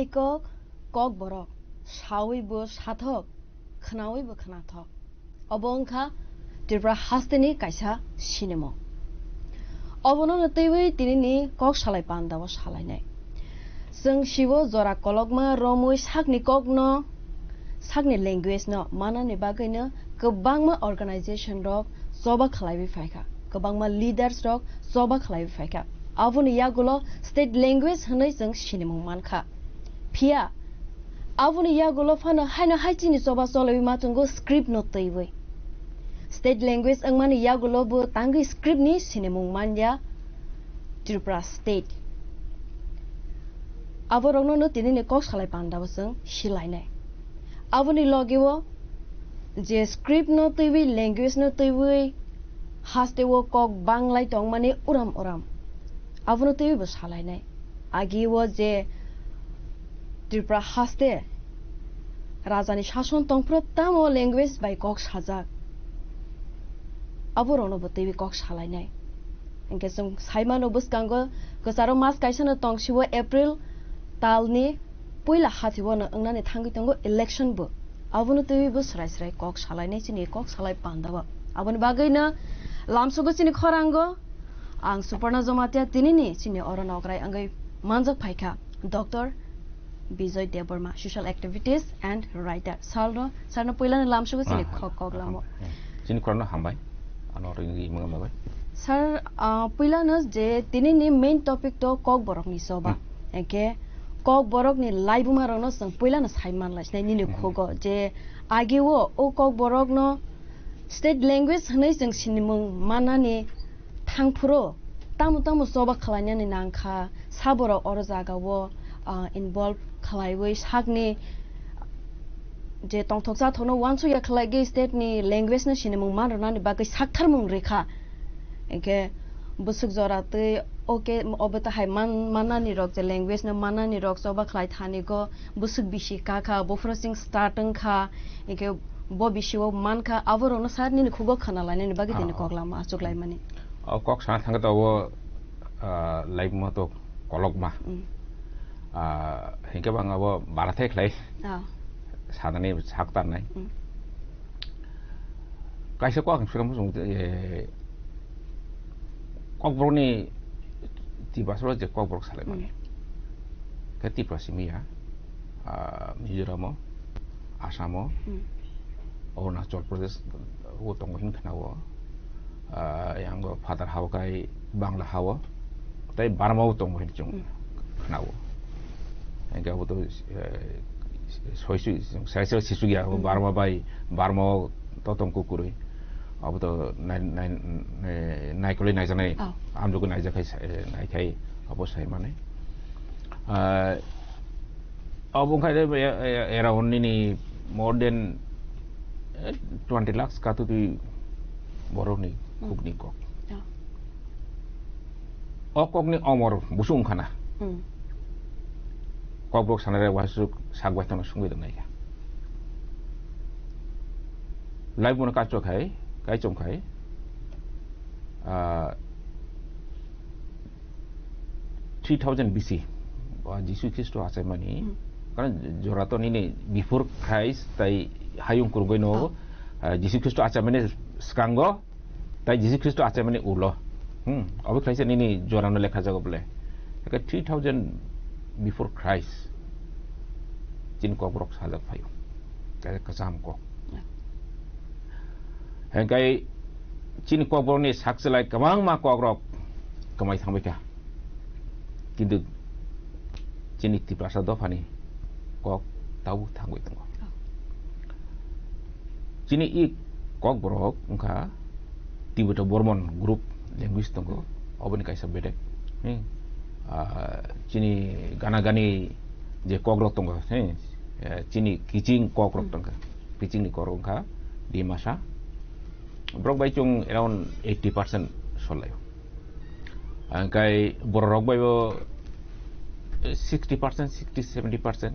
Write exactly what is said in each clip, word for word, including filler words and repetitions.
Kok, Kokborok, sawi bo sathok, khnawi bo khnathok. Obo wngkha Tripura hasteni kaisa sinimung. Obono twiwi tinini kok salai pandao salainai. Chwng sibo jora kolokma romwi sakni kokno, sakni language no manani bagwino kwbangma organization rok choba khlaiwi phaikha, kwbangma leaders rok choba khlaiwi phaikha. Aboni yagulo state language hwnwi chwng sinimung mankha. Phiya aboni yagulo phano haino hai chini choba cholaiwi ma tongo script no twiwi. State language wngmani yagulo bo tangwi script ni sinimung manya Tripura state. Aborokno no tinini kok salai pandao chwng silainai. Aboni logeo je script no twiwi, language no twiwi, hasteo kok banglai tongmani uram uram. Abono twiwi bo salainai. Agio je Tripura haste rajani sason tongphuru tamo language bai kok sajak. Aborokno bo twiwi kok salainai. Hingke chwng saimano bwskango kwcharo mas kaisano tongsiwo April talni puila hathibano wngnani thangwi tongo election bo. Abono twiwi bo srai srai kok salainai chini kok salai pandao. Aboni bagwino lamsogo chini khorango ang Suparna Jamatia tinini chini oro nokrai wngwi manjak phaikha Doctor Bijoy Debbarma, social activities and writer. Sarno, sarno puilano lamsogo chini Ah, kok, kok lamo. Hmm. Chini khorokno hambai. Ano oro wngwi mwnga mabai. Sir, ah, puilano je tinini main topic to Kokborokni choba. Hmm. Hingke Kokborokni laibuma rokno chwng puilano sai manlai sinai nini Hmm. khugo je ageo o Kokborokno state language hwnwi chwng sinimung manani thangphuru tamo tamo choba khlainani nangkha, saborok oro jagao, ah, involve khlaiwi sakni je tongthok chathokno uansukya khlaigwi state ni language no sinimung manrwnani bagwi saktharmung rikha. Hingke bwswk jora twi, okay, obo tahai man-, mannani rok je language no mannani rok choba khlai thani go bwswk bisi kakha, buphuru chwng start wngkha, hingke bo bisio mankha, aborokno sir nini khugo khwnalainani bagwi tini Ah, ah. kok lama achuklaimani. O kok sana thangkhe to obo, ah, laibuma to kolokma. Mm. Ah, hingke bang abo barathai khlai Ah. sanani saktarnai. Mm. Kaisa kok ang swkang bosong, eh, Kokborokni Tiprasalo je Kokborok salaimani. Mm. Khe Tripura simi ya, ah, Mizoramo, Asamo, Mm. Arunachal Pradesh o tongo hin khna o, ah, yang o phatar hao kai Bangla hao, tei Barma o tongo hin chwng Mm. khna o. Hingke abo to, eh, soi sui, sai sai sisuk ya, abo Mm. Barma bai, Barma o to tong kukurui. Abo to nai-, nai-, nai-, naikolwi naijaknai, Oh. amjogwi naijak khai sa-, eh, naikhai abo sai mani. Ah, abo wngkha de, eh, eh, around nini more than, eh, twenty lakhs katutwi borokni Hmm. khukni kok. Oh. O kokni omor busu wngkhana. Hmm. Kokborok sanare wasuk sak bai tongno sungwi tongnaikha. Laibumano kaichok khai, kaichom khai, ah, three thousand B C, ah, Jisu Khristo achaimani, Hmm. karon jora to nini before Christ tai hayung kurungoi no, Oh. ah, Jisu Khristo achaimani skango, tai Jisu Khristo achaimani ulo. Hmm, obo khlaisa nini jorano lekha jago bole. Eke three thousand before Christ, chini kokborok sajak phaio. Kaisa kwcham kok. Hengkai chini kokborokni sakchelai kwbangma kokrok kwmai thangbaikha. Kintu chini Tiprasa dophani kok tabuk thangwi tongo. Oh. Chini i kokborok wngkha Tibeto Bormon group language tongo, oboni kaisa bedek. Hmm. Ah, chini gana gani je kokrok tongo, hmm, eh, chini kiching kokrok Hmm. tongkha. Kichingni kokrok wngkha Dimasa. Borok bai chwng around eighty percent solaio. Hingkai bororok bai bo, eh, sixty percent, sixty, seventy percent,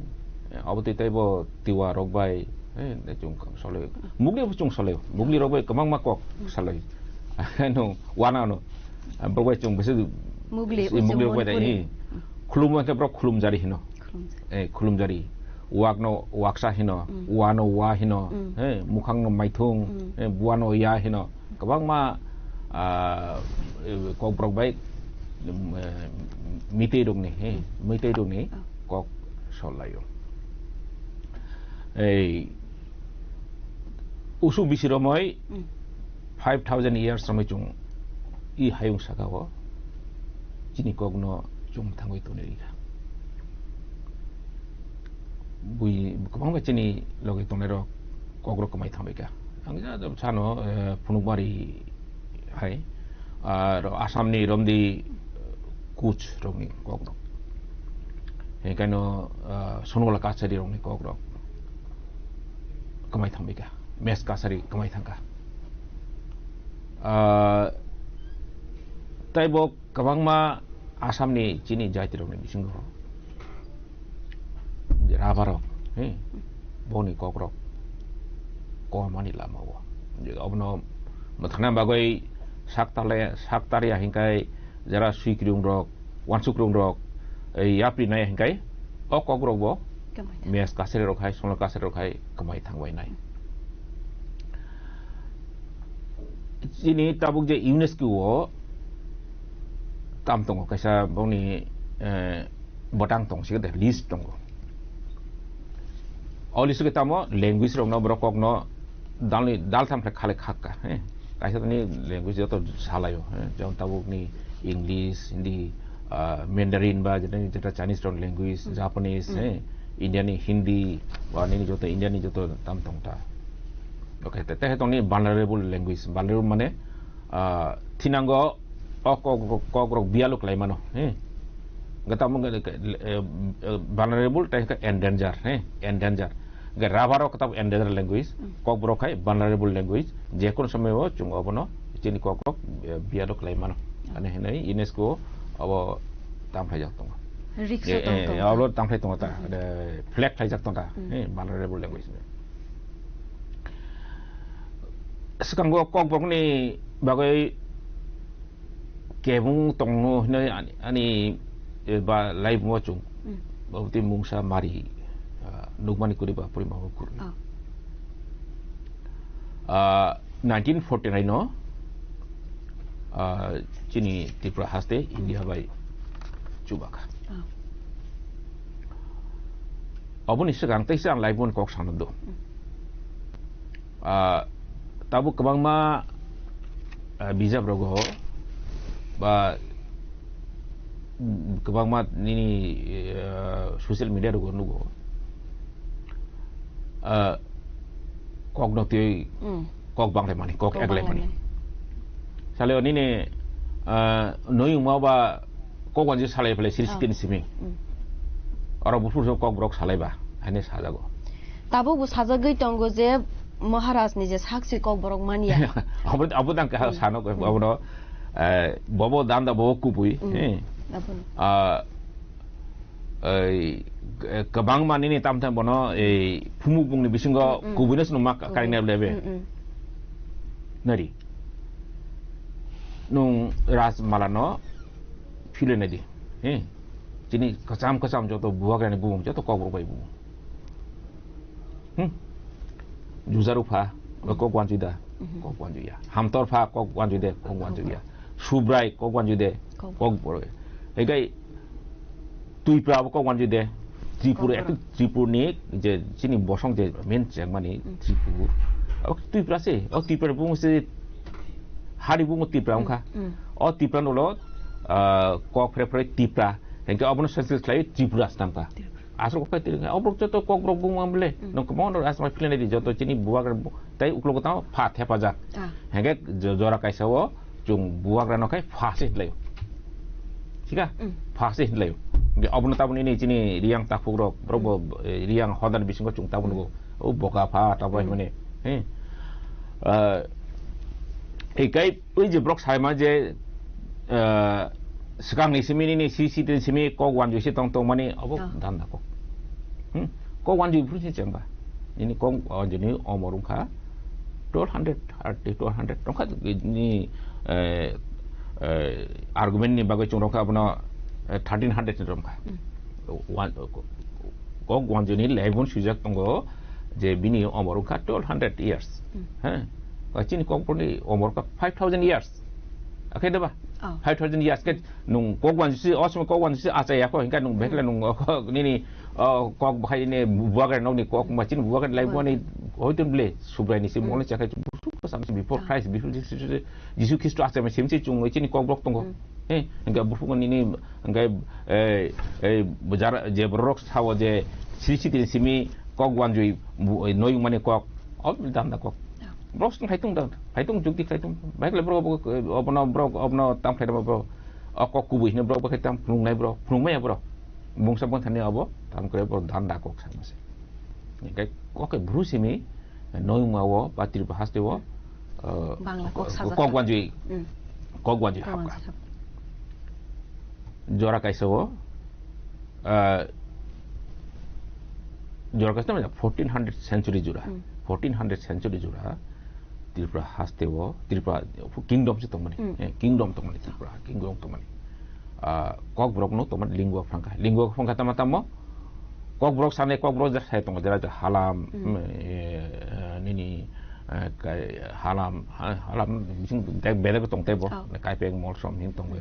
eh, abo twi tei bo Tiwa rok bai, eh, de chwng solaio. Mugli bo chwng solaio. Mugli rok bai kwbangma kok Hmm. solaio. Ano, wana ano. Borok bai chwng bwswk Mugli, eh, Mugli rok bai Manipuri. Dai, eh, khulumma khe borok khulumjari hino. eh, khulumjari. Wakno waksa hino, Mm. wano wa hino, Mm. eh, mukhangno maithung, Mm. eh, buano ya hino. Kwbangma, ah, eh, kokborok bai, mm, eh, mitwi rokni, eh, Mm. mitwi rokni Oh. kok sol laio. Ei, usuk bisi romoi Mm. five thousand years romoi chwng i hayung saka o chini kokno chwng thangwi tongwi rikha. Bui kwbangma chini logi tongnairok kokrok kwmai thangbaikha. Ang ja sano, eh, phunukmari hai, ah, ro-, Assamni romdi, eh, Kuch rokni kokrok. Hingkaino, ah, Sonwal Kachari rokni kokrok kwmai thangbaikha. Mes Kachari kwmai thangkha. Ah, tei bo kwbangma Assamni chini jaitirokni bisingo rabarok, he, boni kokrok komani lama o. Abono mwthangna bagwi sak tarle-, sak tarya hinkai jara swikrungrok, wansukrungrok, ei yapri nai hinkai o kokrok bo Kwmai. Mes Kachari rok hai, Sonwal Kachari rok hai kwmai thangbai nai. Chini tabuk je UNESCO o tam tongo kaisa bongni, eh, botang tong sika de list tongo. O list ke tamo language rok no borok kok no dalni daltham khe khale khakka, eh. Kaisa ni language joto salaio, eh. Jemon tabuk ni English, Hindi, ah, Mandarin ba jeta, jeta Chinese rok language, Mm. Japanese, Mm. eh. India ni Hindi, ba nini joto India ni joto tam tong ta. Okay, te, te tong ni vulnerable language, vulnerable mane, ah, thinango o kok, kok, kok rok bialo klai mano, he. Gata mo, eh, eh, vulnerable tei ke endanger, he, endanger. Ge rabar rok kata endanger language, Mm. kok borok hai vulnerable language, je kono somoi o chwng obono chini kok rok, eh, bialo klai mano. Mm. Ani hinwi UNESCO obo tam khlai jak tongo. Riksa Eh, tong eh, tong. Abo tam khlai tongo ta, Mm. eh, flag khlai jak tong ta, Mm. he, vulnerable language. Swkango kokborokni bagwi kebung tongno hinwi ani, ani, eh, ba laibungo chwng. Mm. Baboti mungsa mari, ah, nukmani kwrwi ba purima bo kwrwi. Oh. Ah, nineteen forty-nine no, ah, chini Tripura haste India bai chubakha. Oh. Oboni swkang teisa ang laibung kok sanando. Mm. Ah, tabuk kwbangma, ah, bijap rogo ba, mm, kwbangma nini, ah, social media rogo nugo. Ah, kok no twi Mm. kok banglai mani, kok Kok eglai banglai mani. mani. Salai o nini, ah, noi wngma ba kok wanjwi salai phalai siri Ah. sitini simi. Mm. Oro buphuru kok borok salai ba, haino sajago. Tabuk bo sajagwi tongo je Maharaj ni je sakchi kok borok manya. Abo, abo dang kaha Mm. sano ko, Mm. abono, eh, bobo danda bobo kubui, Mm. eh. Abono. Ah, ei, eh, kwbangma nini tam tam bono, ei, phumuk bungni bisingo Mm, mm. kubuino swnama ka-, Kubui. karinai lebe. Mm, mm. Nari. Nung Rajmala no philoi nai di. He. Chini kwcham kwcham joto bubagrani bumung, joto kokborok bai bumung. Hmm. Jujaru pha, kok wanjui da, Mhm. kok wanjui ya. Hamtor pha, kok wanjui de, kok wanjui ya. Subrai, kok wanjui de, Kok. kok borok. Egai Twipra abo kok wanjui de. Tripura, Kok ekto Tripurni je chini bosong je main chengmani Mm. Tripur. Abo Twipra se, o Twipra bung se hari bung Twipra wngkha. Mm. O Twipra nolo, ah, kok phre phre Tipra. Hengke obono Sanskrit khlai Tripura stamka. Tripura. Aswk kok phai Tripura. Obrok joto kokborok bung ang bele. Mm. Nong kwbangma no asma philai di joto chini buwak tei uklogo tamo pha thepajak. Ah. Hengke jo-, jora kaisa o chwng buwagrano khai pha se hinlaio. Thika? Mm. Pha se hinlaio. Hingke obono taboni nini chini Riyang takhuk rok, borok bo, Mm. eh, Riyang hodani bisingo chwng taboni bo, Mm. o boka pha, taboni Mm. himani, he? Ah, ekai, oi je borok saima je, ah, swkangni simi nini C C T V simi kok wanjui se tong tongmani, obo Oh. danda kok. Hmm? Kok wanjui phuru se chengba. Nini kok wanjui ni omor wngkha twelve hundred thirty, twelve hundred tongkha ni, eh, eh, argument ni bagwi chwng rokha abono, eh, thirteen hundred ni romkha. Mm. Wan-, kok wanjwini laibon swijak tongo je bini omor wngkha twelve hundred years. Hmm. He? Ba chini kokborokni omor wngkha five thousand years. Akhe da ba? Oh. Five thousand years ke nung kok wanjwisi, o somoi kok wanjwisi achai yakho, hinkhe nung Hmm. bekle nung, oh, nini, oh, kok bahai ni bubagra nokni kok, Hmm. ma chini bubagra laiboni Hmm. hoitun bile Subraini si Hmm. mole chakhai busuk samsi before Oh. Christ, before Jesus, Jisu Khristo achai ma simsi chung chini kokborok tongo. Hmm. He? Hinkhe busuk nini Hingke, eh, eh, jar-, je borok sao je sri sitini simi kok wanjui bu-, eh, noi mani kok, o danda kok. Ya. Borok song haitung da, haitung jukti haitung. Baikle borok bo, eh, obono borok, obono tam khlai borok, o kok kubui hino borok bakhai tam phunung nai borok, phunung maya borok. Bungsa bangthani obo, tam kre borok danda kok sama se. Hingke kok ke bru simi, Noima o ba Tripura haste o, uh, Bangla kok sajak kok kha. Wanjui, Mm. Kok wanjui Kok hapkha. Wanjui hap. Jora kaisa o, uh, jora kaisa mane fourteen hundred century jora. Mm. Fourteen hundred century jora Tripura haste o, Tripura kingdom se tongmani. Mm. Eh, kingdom tongmani Tripura, kingdom tongmani. Ah, kokborok no tongmani lingua franca. Lingua franca tama tamo? Kokborok sanai kokborok je sai tongo, jera je halam, Mm. eh, nini, eh, kai, halam, ha-, halam bising dek bedek tong tebo, Oh. Kaipeng, Molsom hin tongo,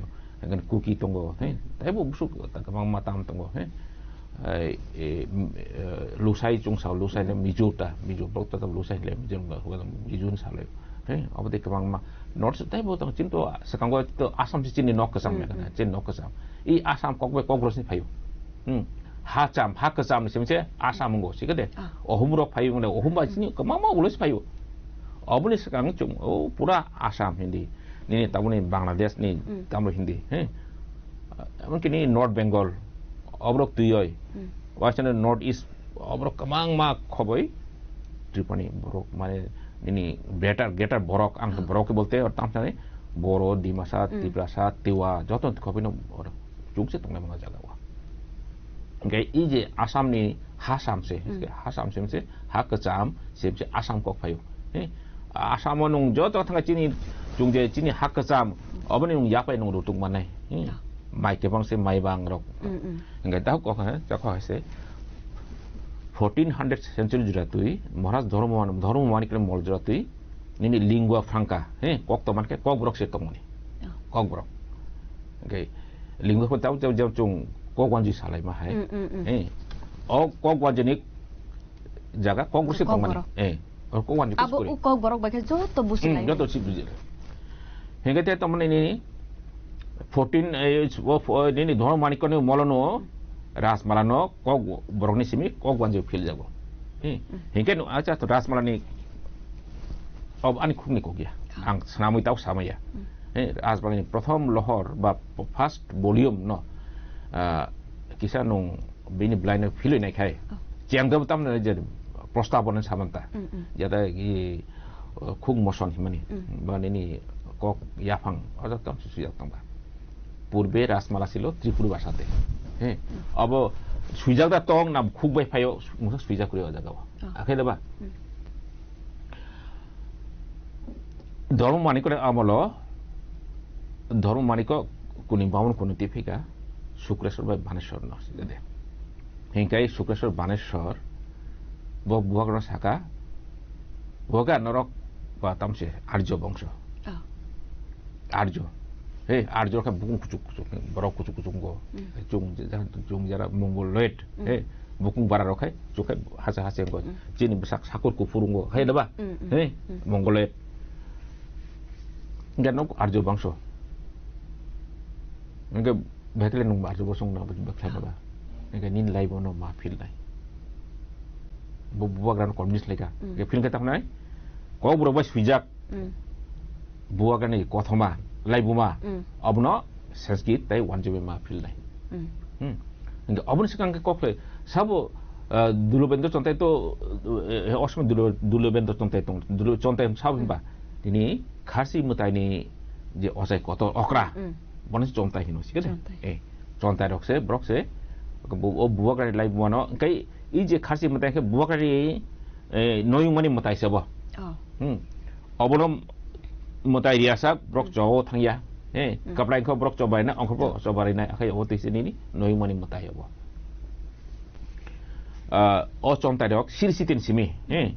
Kuki tongo, he, tebo busuk ta kwbangma tam tongo, he. Eh, eh, m-, eh, Lusai chwng sao, Lusai le Mizo ta, Mizo borok ta Lusai le Mizo, Mizo hin sa le, he, abo tei kwbangma North tebo tong, chini to swkango to Assam se chini nok kwcham Mm, ya, mm. Chini nok kwcham. I Assam kok bai kok rosni phaio. Hmm. Ha cham, ha kwcham ni simi se Assam wngkha, sikha de. Ah. Ohum rok phai wngkha, ohum bai sini kwbangma ulo se phai o. Oboni swkang chwng o pura Assam hindi. Nini taboni Bangladesh ni Mm. tamro hindi, he. Emonki nini North Bengal, oborok twi oi. Mm. Western North East, oborok kwbangma khoboi Tripura ni borok, mane nini greater, greater borok, ang Ah. borok ke bolte, tamsani Boro, Dimasa, Mm. Tiprasa, Tiwa, joto khoboi no borok chukse tongnai mano jaga o. Hingke i je Assam ni ha sam se, Mm. ha sam se, se ha kwcham se, se Assam kok phaio. He? Assam o nung joto thangkha chini, chung je chini ha kwcham, oboni nung yapai nung rutuk manai. He? Ah. Mai kebang se mai bang rok. Mm, mm. Hingke ta kok ha, ta kok ha se fourteen hundred century jora twi, Maharaj Dharma, Dharma Manik mol jora twi, nini lingua franca, he, kok to mankhe kok borok se tongmani. Oh. Kok borok. Hingke lingua franca tau, tau, tau chung kok wanjui salai ma hai. Mm, mm, mm. He. O kok wanjui ni jaga kok borok se Kok tongmani. Borok. He. O kok wanjui Abo kuskuri. U kok borok bai khe joto busi Hmm, lai. Joto si buji lai. Hingke te tongmani nini fourteen, eh, o, o, nini Dharma Manik ni molo no Rajmala no kok borokni simi kok wanjui phil jago. He. Hmm. Hingke no acha to Rajmala ni ob ani khukni kok ya. Ah. Ang snamwi tau samaya. Hmm. He, Rajmala ni prothom lohor ba p-, first volume no, ah, kisa nung bini blind philwi nai khai. Oh. Chiang do tam na je prostab on samanta. Hmm, hmm. Jata ki, uh, khuk moson himani. Hmm. Ba nini kok yaphang oja tam susu jak tong ba. Purbe Rajmala silo Tripuri bhasha de. He. Abo swijak da tong na khuk bai phaio, musa swijak kuri o jaga o. Oh. Akhai da ba? Hmm. Dharma Manikor amolo, Dharma Maniko kuni bamon kuni tiphika, Sukreswar bai Baneswar no sijade. Hingkai Sukreswar Baneswar, bo buwak no saka, buwak norok ba tamse Arjo bongso. Oh. Arjo. He, Arjo khe bukung kuchuk kuchuk, borok kuchuk kuchuk go. Mm. Chung, chung jara Mongoloid. Mm. He, bukung bara rok hai, chuk hai, hase hase go. Mm. Chini bwsak sakur kuphur go. Hai da ba? Mm, mm. He, Mm. Mongoloid. Hingke nok Arjo bangso. Hingke bekle nung Arjo bosong na bekle na ba. Hingke nini lai bono ma feel nai. Bo bubagra no convince laika. Mm. Hingke feel ke tak nai. Kok borok bai swijak. Mm. Bubagra ni kothoma, lai buma. Mm. Abono Sanskrit tai wanjui ma feel nai. Mm. Hmm. Hingke aboni swkang khe kok khlai sabo, ah, Dulubendra Chontai to, eh, osmo Dulu-, Dulubendra Chontai tong, Dulu Chontai sabo Hmm. hinba. Tini Kharsi mwtaini je ochai kotor okra, Hmm. bono se Chontai hino, sikhe de? Chontai. Eh, Chontai rok se, borok se, bu-, o bubagrani lai bumano, hingke i je Kharsi mwtai khe bubagrani, eh, noyungmani mwtai se bo. Oh. Hmm. Obono mwtai riyasak borok Hmm. chogo thangya. Eh, Hmm. kaplai kho borok chobaina, ongkho bo Hmm. chobarinai, akhai obo twi se nini noyungmani mwtai obo. ah, o chontai rok siri sitin simi, eh,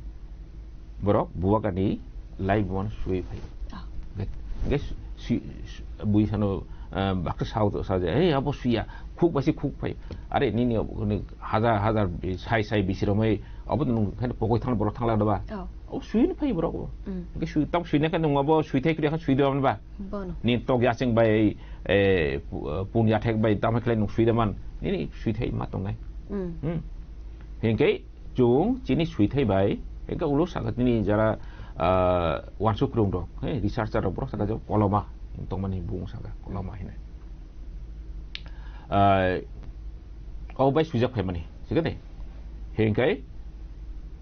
borok bubagrani lai buan sui phai. Ah. Hingke, hingke su-, su-, su-, bui sano, ah, baksa sao to sa je, "Hey, abo suya, khuk basi khuk phai." Are nini abo ni hajar hajar bi-, sai sai bisi romoi, abo nung khen pokoi thang borok thang lagda ba. Oh. Abo sui ni phai borok bo. Mm. Hingke sui, tam sui na khe nung abo sui thai kri khan sui do ba. Bono. Ni tok yacheng bai, eh, pu-, eh, pun yathek bai tamo khlai nuk sui da man. Nini sui thai ma tongnai. Mm. Hmm. Hingke chung chini sui thai bai, hingke ulo saka tini jara, ah, wansuk rung rok, eh, researcher rok borok saka je koloma tongmani bung saka koloma hinai. Ah, o bai sujak phaimani, sikade. Hingke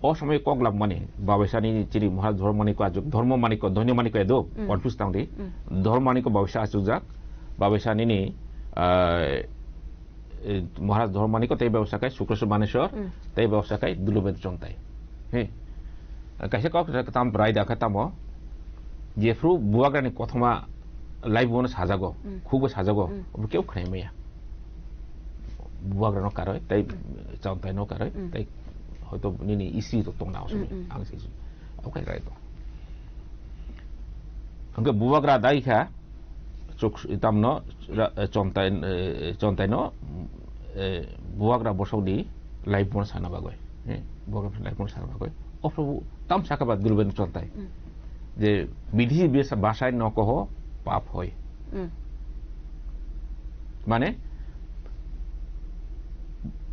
o samai kok lamani, babaisani chini Maharaj Dhormo Manikko ajuk, Dhormo Manikko, Dhonyo Manikko edo, Mm. confuse tang di. Mm. Dhormo Manikko babaisa achukjak, babaisani ni, ah, eh, Maharaj Dhormo Manikko tei babaisa kai Sukreshwar Baneswar, Mm. tei babaisa kai Dulubendra Chontai. He. Kaisa kok tam rai da kha tamo, jephru bubagrani kothoma lai buano sajago, Mm. khukbo sajago, Mm. obo keu khnai maya. Bubagrano karoi, tei Mm. Chontaino karoi, Mm. tei hoito nini isi to tongna osomni, Mm, mm. ang se isi. Okai rai to. Hingke bubagra dai kha, chuk tamno ra-, eh, Chontai, eh, Chontaino, eh, bubagra bosokni lai buano sana bagoi. Eh, bubagra lai buano sana bagoi. O Prabhu, tam saka ba Dulubendra Chontai. Mm. Je bidhi besa-, basai no koho pap hoi. Mm. Mane,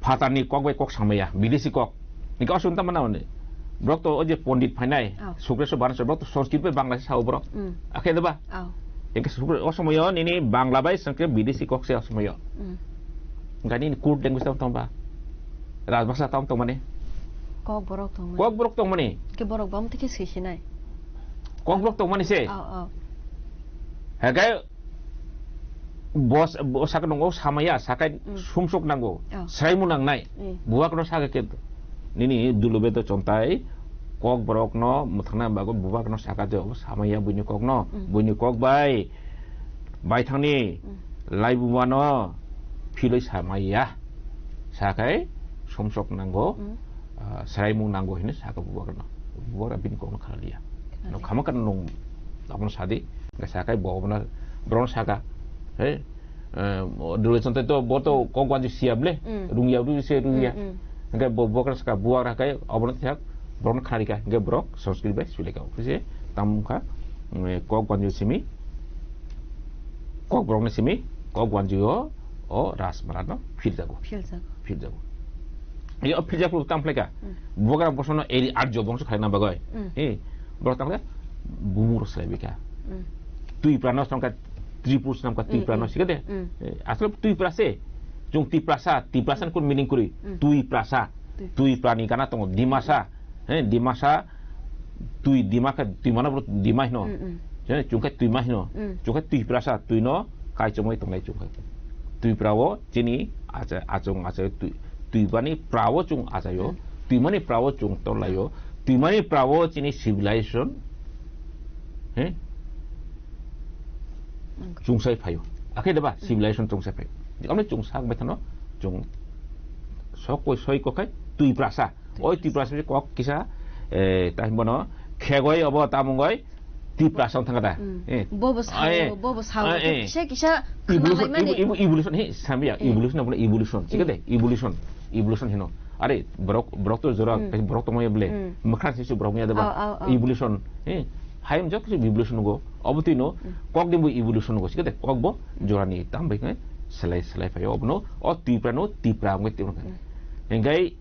phatarni kok bai kok samaya, bidesi kok. Ni kok sung tamo na mane. Borok to o je pondit phainai, Oh. Sukreshwar Baneswar, borok to Sanskrit bai Bangla se sao borok. Mm. Akhe da ba? Oh. Hingke Sukre-, o somoyo nini Bangla bai Sanskrit bidesi kok se o somoyo. Mm. Hingke nini code language tamo tong ba? Rajbhasha tamo tong mani? Kok borok tong mani. Kok borok tong mani? Ke borok bam tike sui sinai. Kok borok tong mani se? Oh, oh. Hingke bos, bo saka nongo samaya, sakai Mm. sumsok nango. Oh. Sraimu nangnai. Mm. Bubagrano saka ke nini Dulubendra Chontai kok borokno mwthangna bagwi bubagrano saka je obo samaya buini kokno, Mm. buini kok bai, bai thangni Mm. lai bumano philoi samaya. Sakai sumsok nango, Mm. ah, sraimung nango hinwi saka bubagrano. Bubagra bini kokno khnaliya. Khnalia. No khama kan nung abono sadi, hingke sakai bo abono, borokno saka, he, eh, Dulubendra Chontai to bo to kok wanjwi siya ble, Mm. rungya rungya se rungya. Mm, mm. Hingke bo, bubagra saka bubagra kai abono thak, borokno khnarika, hingke borok Sanskrit bai sulika. Khe se tam kha, mm, kok wanjwi simi, kok borokni simi, kok wanjwi o, o Rajmala no philjago. Philjago. Philjago. Yo, philjago tam phlai kha. Mm. Bubagra bosono eri Arjo bongso khlaina bagwi. Mm. Eh, borok tam kha, bumuro slai bikha. Mm. Twipra no songkha, Tripur snam kha, Mm, Twipra no mm. Sikha de. Mm. Eh, asal Twipra se. Chung Tiprasa, Tiprasa Mm. kun meaning kuri. Mm. Twiprasa. Twi. Twipra ni gana tongo, Dimasa. He, Dimasa, twi Dima khe, twi mano borok Dima hino. Mm, mm. He, chwng khe twi ma hino. Mm. Chwng khe twi prasa, twi no kaichomoi tongnai chwng khe. Twi pra o chini acha-, achung achai twi, twi bani pra o chwng achai o. Mm. Twi mani pra o chwng torlai o. Twi mani pra o chini civilization. He? Nangkhe. Chwng sai phai o. Akhe deba, Mm. civilization chwng sai phai o. Amle chwng sak bai thano, chwng sok koi soi kok khai twi prasa. Oi, Tiprasa se kok kisa, eh, tai bono khegoi obo tamungoi Tiprasa wng thangkha da. Mm. Eh. Bobo sao, Ah, eh. Bobo sao, Ah, eh. Kisa, kisa Evolution, khwna laimani. Evo-, evo-, evolution, he, sambiya, Eh. Evolution abono evolution. Sikha de, Mm. Evolution. Evolution hino. Are, borok, borok to jora, Mm. Borok tongmani bole. Mm. Mwkhra se borok ya deba. Ao, ao, ao. Evolution. He, hayung jok se evolution go. Obo twi no, Mm. Kok de bo evolution go. Sikha de, kok bo Mm. Jora ni tam bai khe selai, selai phai. Obo no, o Tipra no, Tipra wngwi tongkha. Mm. Hingkai,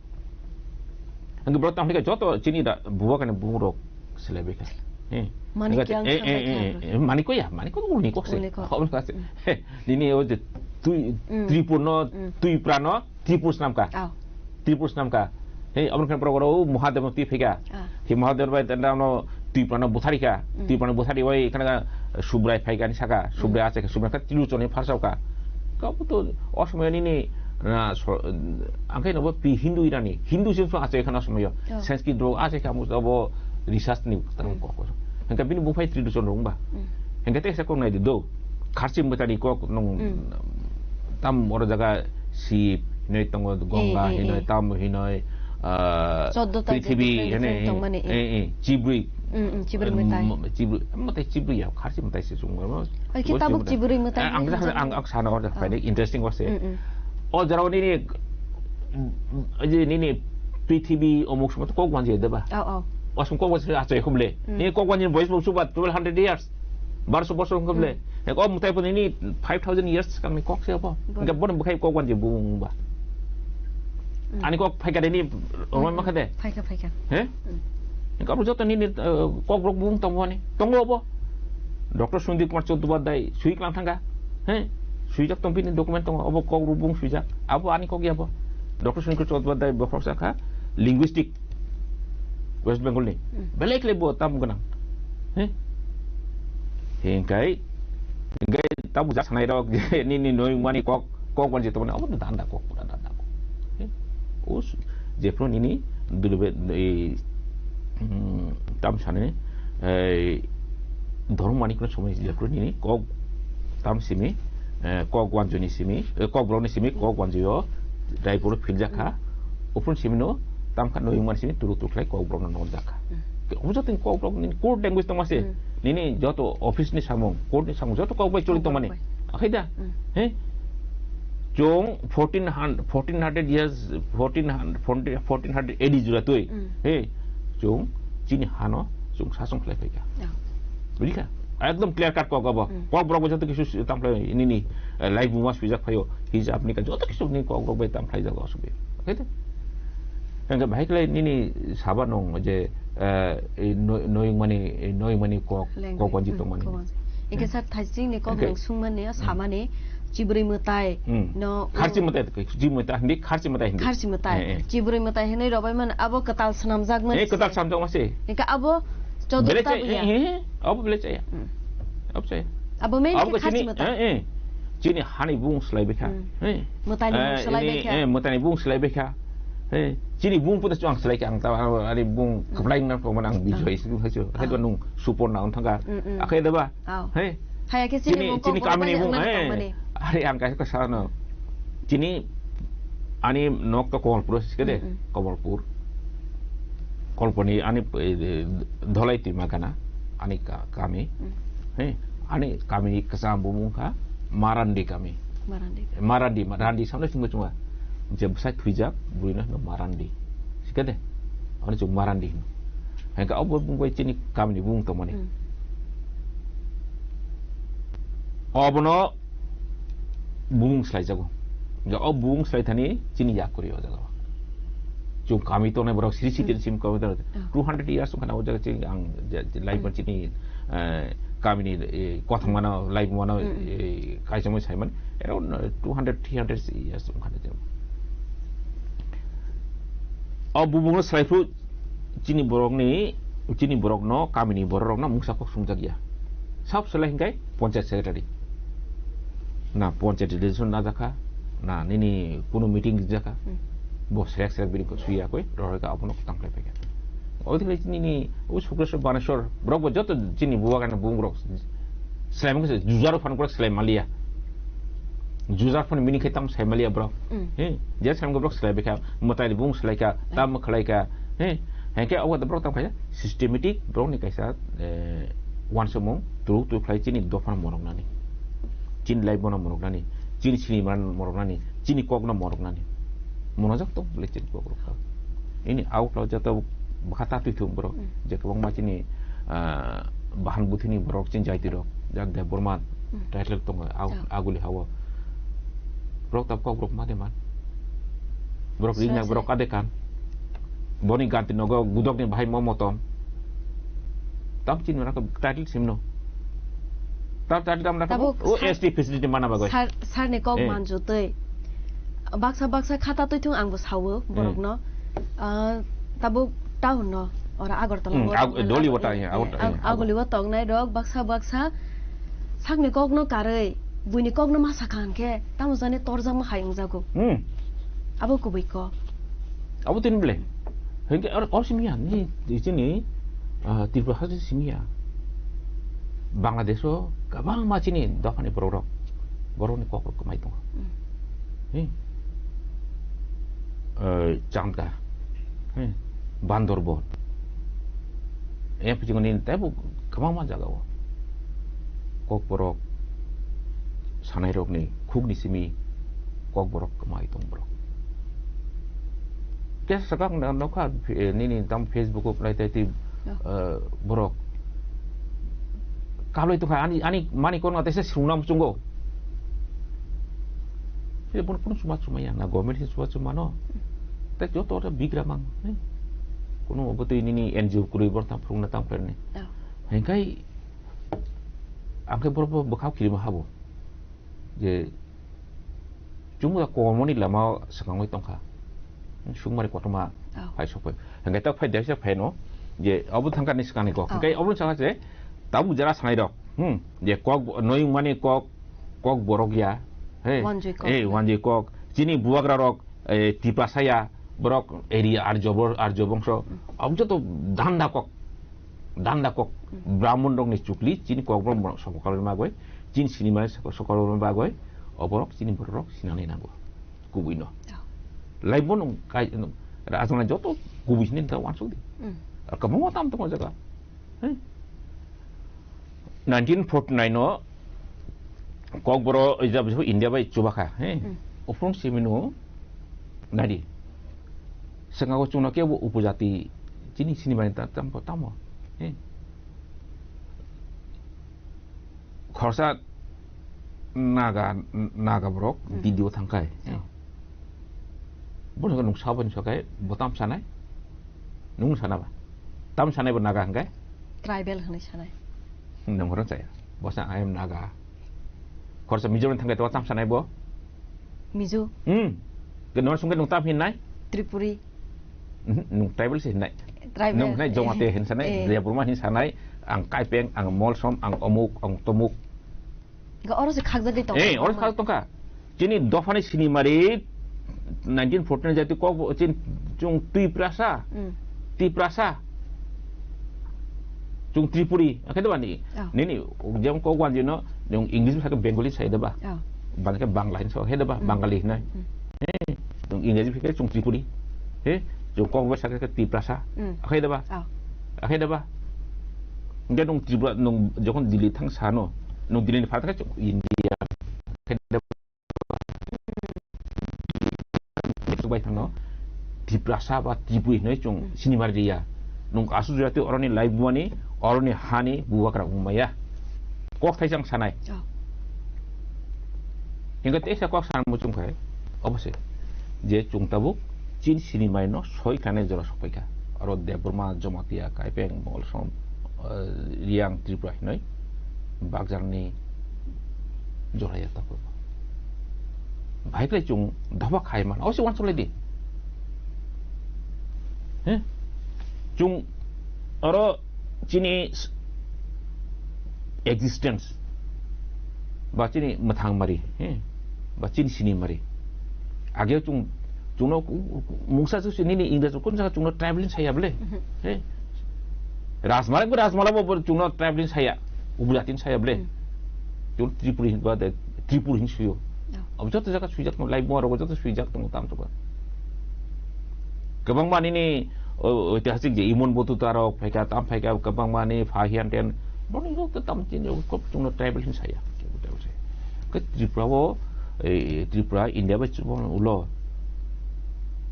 Ang borok tamo khe joto chini da buwa kani bumung rok selai bai kha. He. Manik Hingke, yang eh, eh, sampai eh, kha eh, eh, manik ko ya, manik ko uni kok se. Uni kok. Kok se. Mm. He, nini o je twi, Mm. Tripur no, Mm. Twipra no, Tripur snam kha. Aw. Tripur snam kha. He, aboni khe borok oro Mahadev no twi phai kha. Ah. He Mahadev bai tanda no Twipra no buthari kha. Mm. Twipra no buthari bai khana Subrai phai kha ni saka. Subrai Mm. achai kha, Subrai kha Trilochon ni pharsao kha. Kabo to o somoyo nini, na, so, ang khe nobo pi Hindu irani, Hindu sim so achai khana somoyo. Oh. Sanskrit rok achai kha, amo abo research ni tang Mm. kok. Hingke bini buphai Trilochon rok wngba. Mm. Hingke teksa kok nai di do. Kharchi mwtani kok nung Mm. tam oro jaga Sib hinoi tongo, Gongga Eh, eh, hinoi, eh. Tam hinoi, ah, Choddo ta je prithibi, different, different hene, tongmani, eh, eh, eh, chibrui. Mm, mm, chibrui mwtai. Mm, chibrui, mwtai chibrui ya, kharchi mwtai se chwng. Ai, khe tabuk chibrui mwtai ang, ang, ang sana order, ah, phaini interesting wase. Mm, mm. O jora nini, mm, je nini prithibi omuk sumut kok wanji deba. Oh, oh. Wasung kok wanji achai khumle. Mm. Nini kok wanji boys bok suba twelve hundred years. Barso bosor wngkha bole. Hmm. Ek o mwtai phone ni five thousand years kami kok se obo. Boro. Hingke bono bwkhai kok wanji bung ba. Hmm. Ani kok phaikha ni romai makha de. Phaikha, phaikha. He? Hmm. Hingke abo joto nini, eh, kok rok bung tongo ani. Tongo obo. Doctor Sundip Kumar Chattopadhyay sui klang thangkha. He? Suijak tong bini document tongo. Obo kok rok bung suijak. Abo ani kok ya bo. Doctor Sundip Kumar Chattopadhyay bokhorok sakha linguistic. West Bengal ni. Hmm. Belai khlai bo tam gwnang. He? Hingkai, hingkai tamo jak sanai rok je nini noi mani kok, kok wan je tamo abo danda kok, pura danda kok. He? Us, jephru nini dulbe, e, hmm, tam sani, e, dhormo mani kono somoi jephru nini kok tam simi, eh, kok wanjuni simi, eh, kok borokni simi, kok wanjui o, Raipur o philjakha. Hmm. Uphun simi no, tamkha noyung mani simi, turu turu khlai kok borokno nokjakha. Hmm. Omo joto ni kok borok ni code language tongma se, hmm, nini joto office ni samung, court ni samung, joto kok bai choli tongmani. Kok bai. Akhai da? Hmm. He? Chwng fourteen hundred, fourteen hundred years, fourteen hundred, fourteen hundred A D jora twi. Hmm. He? Chwng chini hano chwng sasong khlai phaikha. Yeah. Buji kha? Ekdom clear cut kok abo. Hmm. Kok borok bo joto kisu si-, tamo khlai nini, eh, live buma swijak phaio. Hijab ni ka joto kisu ni kok borok bai tamo khlai jago asubui. Oke de? Hingke bahai khlai nini saba nung je, eh, ei noi, noi mani, ei noi mani kok, language. Kok wanji, hmm, tong mani. Kok wanji. Hingke, hmm, sir thaising ni kok, hingke, nung sung mani, hmm, sa mani, chibrui mwtai, hmm, no, kharchi mwtai, chibrui mwtai hindi, kharchi mwtai hindi. Kharchi mwtai. Eh, eh. Chibrui mwtai hinui robai man, abo kwtal swnamjak mani. Eh, kwtal swnamjak mani. Hingke abo Belai chaya, eh, eh, eh, abo belai chaya. Hmm. Abo chaya. Abo main abo khe khe chini, kharchi mwtai. Eh, eh. Chini hani bung slai bekha. Hmm. Eh. Mwtai ni bung slai bekha. Eh, mwtai ni bung slai bekha. Eh, chini bung puta chuang slai kha ang ta, ani bung, hmm, kwplai na ko man ang, hmm, bijoi sing hai chu. Hai, hmm, nung supor na on thanga. Hmm, hmm. Akhai deba. Aw. He? Haya khe chini, chini bung chini kok kami ni bung, bung, eh. Tongmani. Are ang kaisa khe sa no. Chini ani nok to Kamalpur se de, mm, mm, Kamalpur. Kamalpur ni ani, eh, Dholai twima gana ani ka-, kami. Mm. He? Ani kami ni kwcham bumung kha Marandi kami. Marandi. Marandi, Marandi samle singbo chunga. Je bwsai thwijak, bwrwi no hino Marandi. Sikade? Ano chwng Marandi hino. Hengkhe abo bung bai chini kamini bung tongmani. Hmm. Obono bumung slaijago. Hingkhe o bumung slaithani chini yakuri o jaga. Chwng kami tongnai borok siri siri, hmm, sim kami tongnai. Oh. Two hundred years wngkha na o jaga chini ang je, je, lai, hmm, chini, eh, kamini, eh, kothomano, lai mano, hmm, eh, kaisa mui saiman. Around, uh, two hundred, three hundred years wngkha na je. O bumungno swlaiphru chini borokni, chini borokno, kamini bororokno mungsa kok sumjakya. Sab swlai hinkhai panchayat secretary. Na panchayat election najakha, na nini kunu meeting rijak kha. Hmm. Bo selek selek bini suyakoi, rohorkha abono tangkhlai phaikha. Odekhai nini o Sukreshwar Baneswar, borok bo joto chini bubagrani bumung rok swlai mangsa, jujaro phan borok swlai maliya. Jujar phano mini khe tamo sai maliya borok. Mm. He, je sai borok swlai bekha, mwtai ni bung swlai kha, tam khwlai kha. He, hengkhe obo borok tamo khaisa systematic borok ni kaisa, eh, uansukmung turu turu khlai chini dopha no morok nani. Chini life bono morok nani, chini sinima morok nani, chini kok no morok nani. Monojak tong bole chini kok rok. Ini out lo joto bwkha ta twi thung borok. Mm. Je kwbangma chini, ah, bahan buthini borok chini jaiti rok, jak Debbarma, mm, title tongo, au-, ah, aguli hao. Borok tab kok borok ma de man. Borok ring na borok kade kan. Boni ganti nogo gudok ni bahai mo motom. Tam chini raka title simno. Tam title tam raka. Tabuk o sar-, S T facility mana bagoi. Sar, sar ni kok, eh, manjutwi. Baksa baksa khata twi thung ang bo sawo, eh, borok no. Ah, tabuk town no, ora Agartala, hmm, o ag-, tongnai Dolly rok, wata, eh, ya, eh, Agartala, ag-, ya, aguli o tongnai rok, baksa baksa sakni kok no karwi, buini kok no ma sakha hwnkhe, tamo jani torjakma hai wngjago. Hmm. Abo kubui kok. Abo tini bole. Hwnkhe aro, aro simi ya, ni, ni chini, ah, Tripura haste simi ya. Bangladesh o kwbangma chini dophani borok rok, borok ni kok rok kwmai tongo. Hmm. Ni? Eh, Chandka. Hmm. Bandor bo. Em phi jingoni tebo kwbangma jaga o. Kokborok sanairokni khukni simi kokborok kwmai tong borok. Kesa sakang na nokha, eh, nini tam Facebook o nai tei tei, Oh. eh, borok. Kablai tongkha ani, ani mani korna tei se srungnam chungo. Tei bono kunu chuma chuma ya na government se chuma chuma no. Tei joto oro bigra mang, eh. Kunu obo tei nini N G O kwrwi borok tam phurungna tam khlaini. Oh. Hengkai ang khe borok bo bwkhao kirima habo. Je chumui ya kormoni lama swkangwi tongkha. Sukmari kotorma Oh. phai sokphai. Hingke tak phai desa phai no. Je obo thangkani swkangni kok. Oh. Hingke obo saka je tabuk jara sanai rok. Hmm. Je kok noi mani kok, kok borok ya. He. Wanjui kok. Eh, wanjui kok. Chini bubagra rok, eh, Tiprasa ya. Borok area Arjo bor-, Arjo bongso. Hmm. Obo joto danda kok. Danda kok, Hmm. Brahmon rokni chukli, chini kok Brahmon rok sokol bagwi, chini sinimani sokol bagwi, oborok chini borok rok sinani nango. Kubui no. Oh. Laibon kai, no, rajana joto kubui sini ta wansuk di. Hmm. Ar kabungo tam tongo jaga. He? Nineteen forty-nine no Kokborok ijab India bai chubakha, he? Hmm. Uphung simino nadi. Sengao chwngno kebo upojati chini sinimani ta-, tamo, tamo, he? Khorsa Naga, Naga borok Hmm. D D O thangkhai, he? Oh. Bono nung sabon sokai, botam sanai? Nung sana ba? Tam sanai bo Naga hangkai? Tribal hwnwi sanai. Nung horo chaya. Bosa, "I am Naga." Khorsa Mizoram thangkai to tam sanai bo? Mizo. Hmm. Ke nor sungke nung tam hin nai? Tripuri. Mhm, nung tribal se hin nai. Tribal. Nung hin nai Jomate hin sanai, Eh. Debbarma hin sanai, ang Kaipeng, ang Molsom, ang Omuk, ang Tomuk. Ga oro se khakjagwi tong. Eh, oro khak tongkha. Chini dophani sinimari nineteen forty-nine jati kok bo chin chung Tiprasa. Hmm. Tiprasa. Chung Tripuri, akhe deba ni. Oh. Nini, jemon kok wan jino, yung English sa Bengali sai deba. Oh. Bangke Bangla hin so, he deba, Hmm. Bangali hinai. Hmm. Eh, yung English ke chung Tripuri. He, chung kok bo sa ke Tiprasa. Hmm. Akhe deba. Oh. Akhe deba. Nge nung Tripura, nung jokon Delhi thang sano, nung Delhi ni phatar chung India. Akhe deba. Bai thangno Tiprasa ba Tripuri hinwi chung Hmm. sinimari riya. Nung asu jati oroni lai buani, oroni hani buwakra wngmaya. Kok thaisang sanai. Oh. Hingke teisa kok san muchung khai. Obose. Je chung tabuk chin sinimari no soi kane jora sokpaikha. Aro Debbarma, Jamatia, Kaipeng, Molsom, eh, Riang, Tripura hinoi bakjangni joraya takhuk. Bahai khlai chung doba khai man, osi uansuk lai di. He? Chung oro chini s-, existence ba chini mwthang mari, he? Ba chini sini mari. Age chung, chungno ku-, ku-, mungsa su sini ni English kun sa chungno traveling saya ble. Mhm. He? Rajmala bo, Rajmala bo, bo chungno traveling saya. Ubulatin saya ble. Hmm. Chung Tripuri hin ba de, Tripuri hin suyo. Oh. Abo joto jaga suijak tong, lai bo rogo joto suijak tong tam to ba. Kwbangma nini, o, oitihasik je Imon Batuta rok phaikha, tam phaikha, kwbangma ni Phahian ten, boni rok to tam chini rok kop chungno tribal hin saya. Ke Tripura o, eh, Tripura India bai chubon ulo.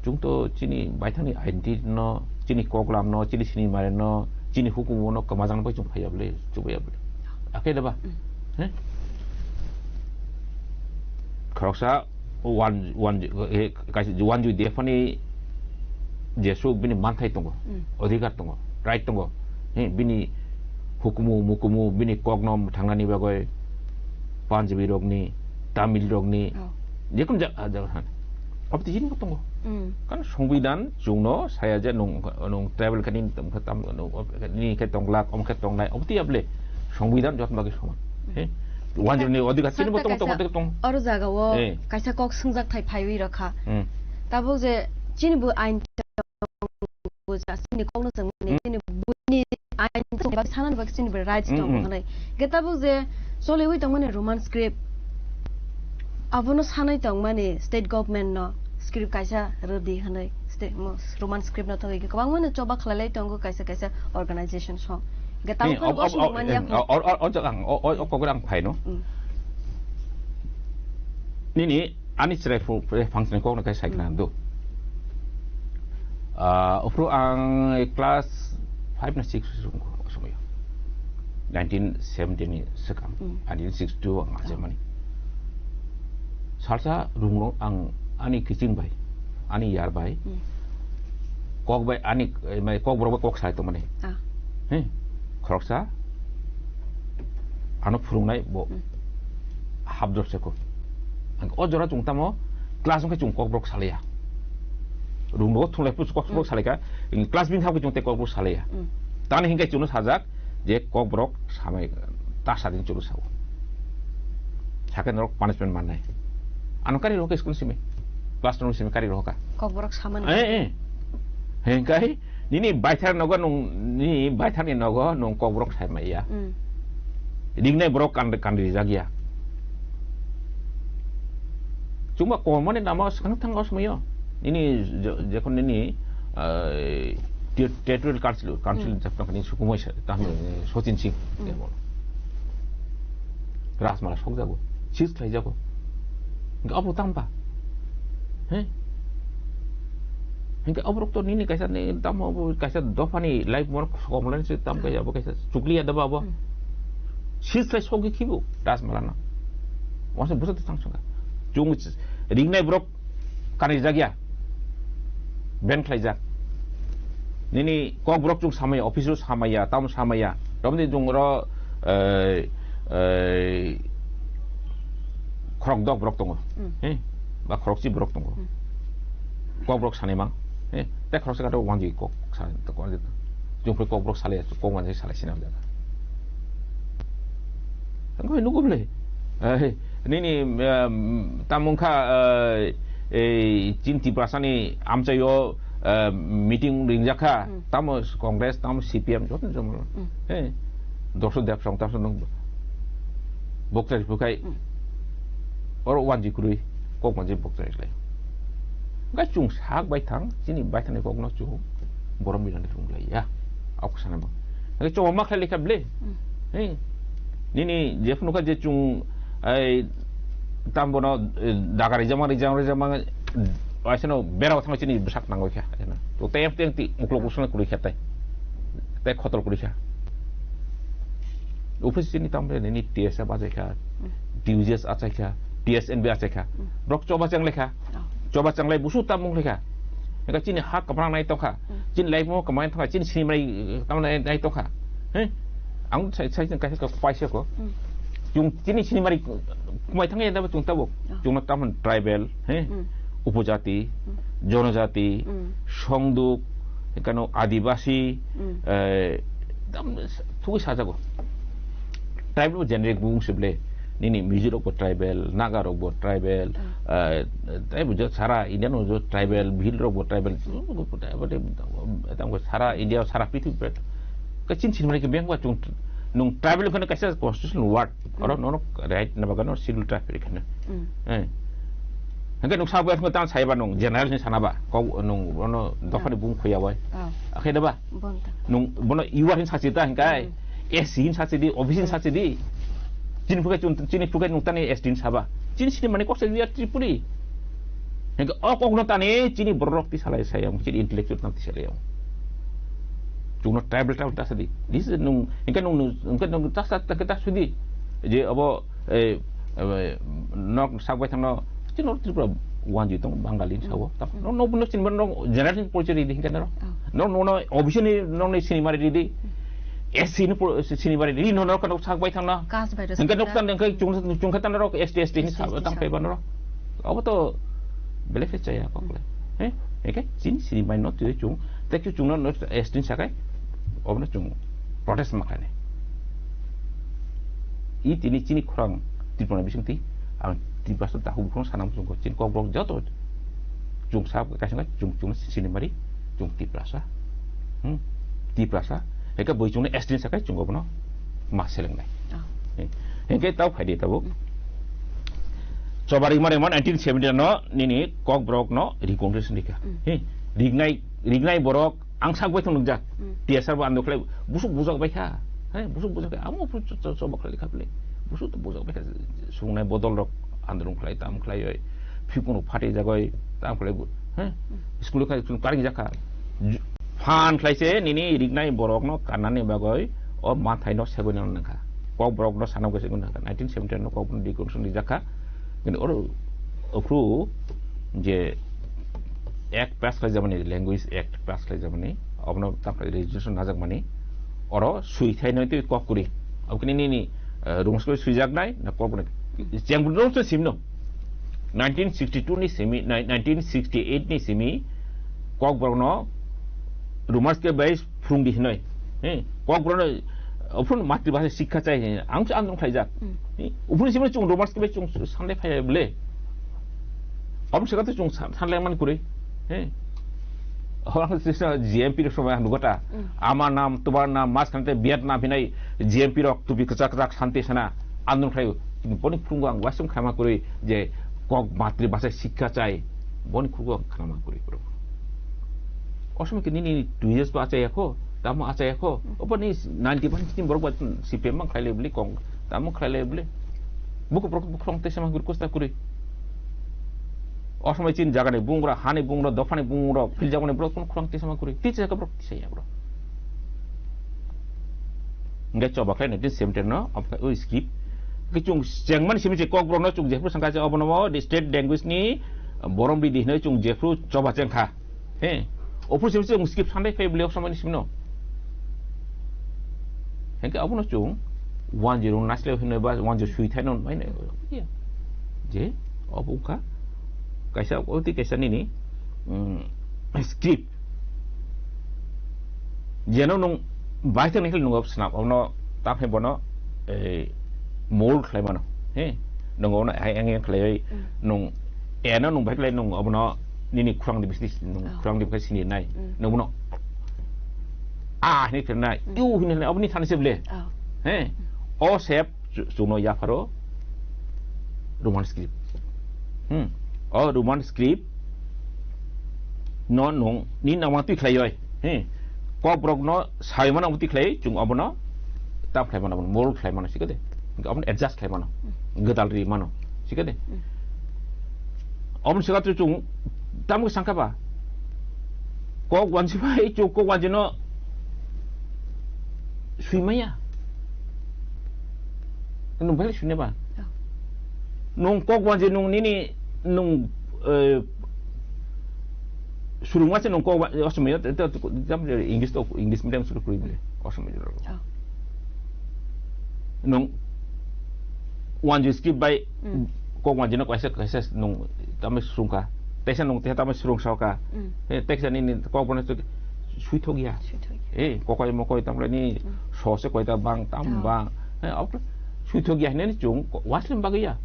Chung to chini baithangni identity no, chini koklam no, chini sinimari no, chini hukumu no kwmajang bai chung phaiya bole, chubaiya bole. Akhe da ba? Mm. He? Khoroksa wan, wan, eh, kaisa wan jui dephani jesu bini manthai tongo, Mm. odhikar tongo, right tongo. He, bini hukumu, mukumu, bini kokno thangnani bagwi Punjabi rokni, Tamil rokni, Oh. jekun ja-, ah, jaga han. Aboni twi jini tongo. Mm. Kan Songbidan chwngno saya je nung, nung tribal khe nini tong khe tam, nung, nini khe tong glak, omo khe tong nai, obo twi ya bole. Songbidan jotoni bagwi soman. Mm. He? Wanjwini odhikar chini bo tong, tong, kaisa tong, tong. Oro jaga o Eh. kaisa kok swngjak thai phaiwi rokha. Mm. Tabuk je chini bo ain bo ja, chini kokno chwng mani, Mm. chini buini ain chwng ba sanani bagwi chini bo rights Mm, tongo mm. hwnwi. Hwnkhe tabuk je choliwi tongmani Roman script, abono sanwi tongmani state government no script kaisa rwdi hwnwi. Te, mo, Roman script no thogwi kwbangma no choba khlailai tongo kaisa kaisa organization song. Hwnkhe tamo Ni, phano o, o, o, o, manya eh, kho. O, o, o, o, jaga ang, o, o, o, kok ang phaino. Mm. Nini, ani chwrai phu-, phu-, function kok no kai sai Mm. khna do. Ah, ophru ang class five na six wngkha o somoyo. Nineteen seventy ni swkang. Mm. Nineteen sixty two ang Oh. achaimani. Salsa rungno ang ani kiching bai, ani yar bai, Mm. kok bai ani, eh, mai kok borok bai kok sai tongmani. Ah. He, khoroksa ano phurungnai bo Mm. hapdor se ko. Ang o jora chung tamo class wngkhe chung kok borok salaiya. Rungno thunglai pusu kok borok Mm. salaikha, class bini hapkhe chung tei kok borok salaiya. Mm. Tani hinkhe chwngno sajak, je kok borok samai ta sadin chwlu sao. Sakhe norok punishment mannai. Ano kari rohok school simi. Class norok simi kari rohoka. Kok borok samani. Eh, eh. Hengkai nini baithar nogo nung, nini baithar ni nogo nung kok borok sai maiya. Mm. Ringnai borok kan, kan rijak ya. Chuma kormani nama swkang thang os mayo. Nini je-, jekon nini, eh, ter-, territorial council, council Hmm. jepang ni sukumai sa, tamo, Hmm. eh, Sachin Singh, Hmm. eh, bol. Rajmala sok jago, sis khlai jago. Hingke abo tamba? He? Hingke abo rok to nini kaisa ni tamo abo kaisa dopha ni life mor komlan se tam Hmm. kaisa abo kaisa chukliya daba abo. Hmm. Sis khlai sok ge khibu, Rajmala no. Wasa busa tang songkha. Chung ringnai borok kanwi jakya. Ban khlaijak. Nini kok borok chung samaya, office o samaya, tamo samaya. Romni chung ro, eh, eh, khorok dok borok tongo. Mm. Eh, ba khorok chi borok tongo. Mm. Kok borok sanai mang. Eh, te khorok sa kato wanji kok sa, to kok wanji. Chung phai kok borok salai, kok wanji salai sina. Ang koi nugo bole. Eh, nini, em, tamung kha, eh, ei, chin Tiprasa ni amchai o, eh, meeting ringjak kha. Hmm. Tamo Congress, tamo C P M, joto joto. Hmm. Eh, Dorsho Debsong, tamso nung bokchari phukai. Hmm. Oro wanji kurui, kok wanji bokchari lai. Ga chung sak bai thang, chini bai thani kok no chung, borom bilani rung lai ya. Aku sana bang. Ga choba makhlai lekha ble. Hmm. Hei, nini je phunukha je chung, ai, tambono, eh, daga rijama, rijama, rijama, aiseno berao thangma chini bwsak nangoi kha, aiseno. To tei tei ti uklok usana kuri kha tai. Tei khotol kuri kha. Office chini tamre nini T S F achai kha, Mm. T U J S achai kha, T S N B achai kha. Mm. Brok choba chang lekha. Oh. Choba changlai busu tamung lekha. Eka chini ha kaprang nai tokha. Hmm. Chini life mo kamai tokha. Chini sinimai, eh, kamai nai tokha. He? Ang sai, sai, sai, kaisa kok paisa ko. Hmm. Yung chini sinimai kumai thang ya daba chung tabo. Oh. Chung na taman tribal, he? Hmm. Upojati, Hmm. jonojati, Hmm. songduk, kano adibasi, Hmm. eh, tam thugui sajago. Tribal bo generic bung sible. Nini Mizo rok bo tribal, Naga rok bo tribal, Hmm. eh, tei bo je sara India no je tribal, Bhil rok bo tribal, tamo sara India, sara prithibi tribal. Kachin sinimani ke beng ba chung nung tribal khana kaisa constitutional word. Hmm. Oro nono right na bagano schedule tribal khana. Hmm. Eh. Hingke nung sabo khana tan saiba nung general ni sana ba. Kau nung ono dophani Hmm. bung khoya bai. Hmm. Akhai da ba? Bonta. Nung bono yuar hin sachi ta hingkai. Hmm. S C hin sachi di, O B C hin Hmm. sachi di. Chini phukai chun, chini phukai nung tani S T hin saba. Chini sini mani kok sa yuar Tripuri. Hingke ok ok no tani chini borok ti salai sayang, chini intellectual tang ti salai yang. Chungno tribal tribal ta sadi. This is nung, hingke nung, hingke nung ta sa, ta, ta sudi. Je abo, eh, eh, nok sak bai thangno, chini Tripura wanji tong Bangali Hmm. sao. Ta, Hmm. no, no, no, chini no generation porichoi di hingke no. Oh. No, no, no, O B C ni, no, no, sinimari di. S C ni por-, sinimari di, no, no, kano sak bai thangno. Caste bai Hingke rwchapjak. Noktan hingke chung, chung kha tang rok S T, S T ni S T, sa-, S T tang sa. Paiba norok. Abo to belai khe chaya kok le. He? Hingke chini, chini bai no twi chung, tei khe chung no, no S T ni sakai, obo no chung protest ma khainai. I tini chini khorang Tripura bising twi, ang Tiprasa ta hubung khorang sanam chung ko, chini kok borok joto chung sa kaisa chung, chung sinimari, chung Tiprasa. Hmm? Tiprasa. Hingke boi chung no S T ni sakai chung obo no ma selengnai. Oh. He. Hingke tau phai di tabuk. Hmm. Chobari mare mo nineteen seventy no nini kok borok no recommendation rikha. Hmm. He. Rignai, rignai borok ang sak bai thung nukjak. Hmm. T S R bo andro khlai busuk bujak bai kha. He, busuk bujak kha. Amo phuru cho-, cho-, choba khlai kha bwle. Busuk to bujak bai kha. Sungnai bodol rok andro khlai, tam khlai oi. Phikung rok phatwi jagoi, tam khlai bu-, he? Hmm. School kha, school karing jak kha. Ju-, phan khlai se nini rignai borok no kanani bagoi o manthai no segoi nang kha. Kok borok no sana goi segoi nang kha. Nineteen seventy no kok borok no deconstruction rijak kha. Kintu oro, ophru je Act pass khlaijak mani, Language Act pass khlaijak mani, obono tamo resolution najak mani, oro swi thai noi twi kok kwrwi. Obo kini nini, eh, rung swi swijak nai, na kok kwrwi. Cheng bwrwi rung swi simno. Nineteen sixty-two ni simi, nai-, nineteen sixty-eight ni simi, kok borok no Roman script bai phwrwng di hinoi. He, kok borok no, ophru matri bhasha sikha chai, ang se androng khlaijak. Hmm. He, ophru simi chung Roman script bai chung sanle phai bwle. Obo se kata chung san-, sanle man kwrwi. He. Orang sisa G M P rok somai ang nugata. Hmm. Ama nam, tubar nam, mas khante Vietnam hinai G M P rok tupi kwchak kwchak santi sana androng khlai. Boni phwrwng ang wasung khlama kwrwi je kok matri bhasha sikha chai. Boni phwrwng ang khlama kwrwi bro. O somoi ke nini two years ba achai akho, tamo achai akho. Hmm. Obo ni ninety percent borok ba C P M mang khlai le bwle kong, tamo khlai le bwle. Buku borok bukhong te sama kwrwi kosta kwrwi. O somoi chini jagani bungrok, hani bungrok, dophani bungrok, philjakmani borok kono khorang tisama kwrwi. Tisaka borok tisaya borok. Hingke choba khlai nineteen seventy no, omo khe o script. Hingke chung chengmani simi se kok borok no chung jephru sangka je obono mo state language ni borom ridi hinoi chung jephru choba chengkha. He. Ophru simi se chung script sanai phai bwlai o somoi ni simi no. Hingke abono chung one zero naisle hinoi ba one zero sui thaino mai nai. Je, obo wngkha kaisa, oti kaisa nini, mm, script. Jeno nung bai thang nai khe nung swnam, abono ta phai bono, eh, mold khlai mano. He, nung abono hai ang yang khlai, mm, nung eno nung bai khlai nung abono nini khurang di bisni, nung, oh, khurang di bai sini nai. Mm. Nung bono a hinui khlai nai, mm, u hinui khlai, aboni thani se ble. Oh. He, mm, o sep chu-, chuno yapharo Roman script. Hmm. O Roman script no nung ni nangma twi khlai oi. He. Kok borok no sai mano twi khlai, chung abono tap khlai mano, mold khlai mano, sikade. Abono adjust khlai mano. Gedal ri mano, sikade. Hmm. Aboni saka tu chung tamo sangka ba. Kok wanji bai chung kok wanji no sui maya. Nung bai sui ba. Oh. Nung kok wanji nung nini nung, eh, surung masa nung kok wa-, osomoi, te, te, te, English to, English medium school kuri bile, osomoi. Oh. Nung wanji script bai, mm, kok wanji no kaisa, kaisa nung tamo surung ka. Tesa nung te tamo surung sao ka. Mm. Eh, tesa ni, ni kok bono sui thok ya. Sui thok ya. Eh, kokoi mokoi tamo ni, mm, sose koi ta bang, tam, oh, bang. Eh, ok. Sui thok ya hinani chung, ko-, waslim bagwi ya.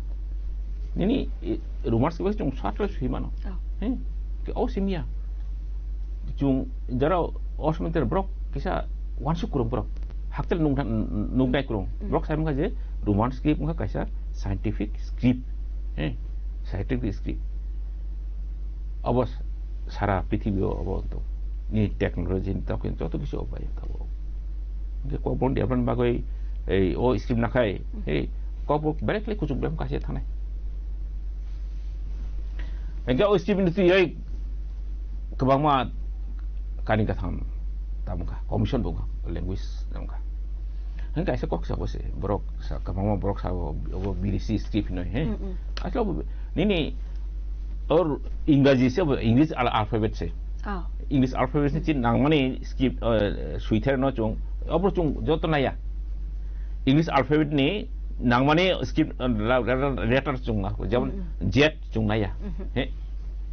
Nini, eh, Roman script chung satra sui mano. Oh. Eh, ke o sim ya. Chung jara osmenter brok kisa wansuk kurung brok. Haktel nung, nung dai kurung. Mm. Brok sai mangka je Roman script wngkha kaisa scientific script. Eh, scientific script. Abo sara prithibi o abo to. Ni technology ni tokhin joto kisi obai tabo. Hingke kokborok development bagwi, ei, o scheme nakhai, hmm, ei, kokborok berekle kuchuk bem kaisa thanai. Hingke o scheme ni twi ei kwbangma kani katham tamo kha, commission bo wngkha, language tamo kha. Hingke kaisa kok sabo se, borok sa, kwbangma borok sabo, obo B D C scheme hinoi, he? Hmm, hmm. Asle obo nini or English se, obo English al-, alphabet se. Oh. English alphabet ni chin nangmani script, eh, suither no chung, obo chung joto naya. English alphabet ni nangmani script, eh, la-, la-, la-, letter chung na, jemon, mm, mm, Z chung naya. Mhm. He?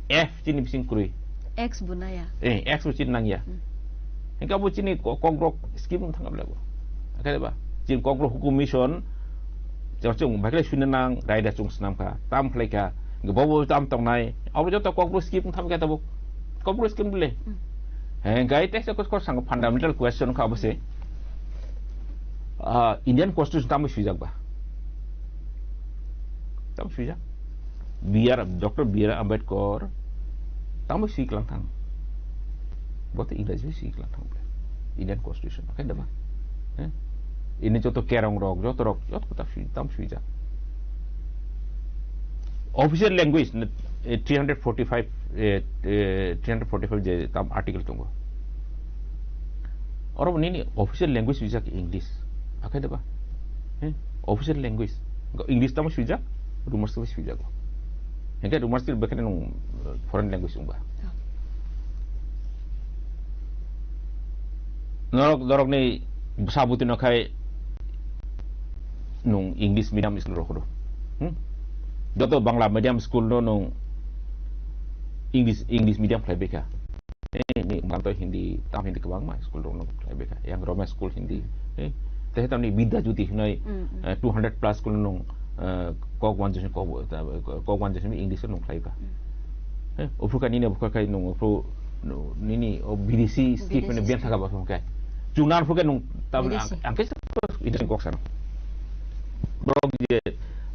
F chini bising kwrwi. X bo naya. Eh, X bo chini nangya. Mm. Hingke abo chini ko-, kokborok script wng thangkha belai bo. Hingke ba, chini kokborok hukum mission, jemon chung bai khlai suina nang, raida chung snam kha, tam khlai kha, hingke bo bo tam tongnai, abo joto kokborok script wng thangkha tabuk. Kokborok script bile. Mm. Hingke ai teisa kos kos sango fundamental question kha abo se. Ah, Indian Constitution tamo swijak ba? Tamo swijak? B R, Doctor B R Ambedkar tamo swi klang thang? Bo to English bai swi klang thang bole. Indian Constitution, oke da ba? Eh? Ini joto kerong rok, joto rok, joto kota swi, tam swi ja. Official language, eh, three hundred forty-five, eh, eh, three hundred forty-five je tam article tongo. Oro nini official language swijak English. Oke da ba? Eh? Official language. English tamo swijak, rumors tamo swijak. Hingke rumors tamo bekene nung, eh, foreign language ungba. Norok, norok ni sabuti no khai nung English medium school rok ro. Hmm? Joto Bangla medium school no nung English, English medium khlai beka. Eh, ni manto Hindi, tam Hindi kwbangma school rok no khlai beka. Yang Roma school Hindi. Eh, tei tamni Bidya Jyoti hinoi, Mm, mm. eh, two hundred plus school nung, eh, kok wan jisung kok, kok wan jisung English nung khlai ka. Mm. Eh, uphru ka nini uphru kai nung uphru, nu-, nini o bidesi state Bidesi mane bian state. Thaka ba phung kai. Chunan phru kai nung tam Bidesi. Ang, ang ke interesting kok san. Borok je,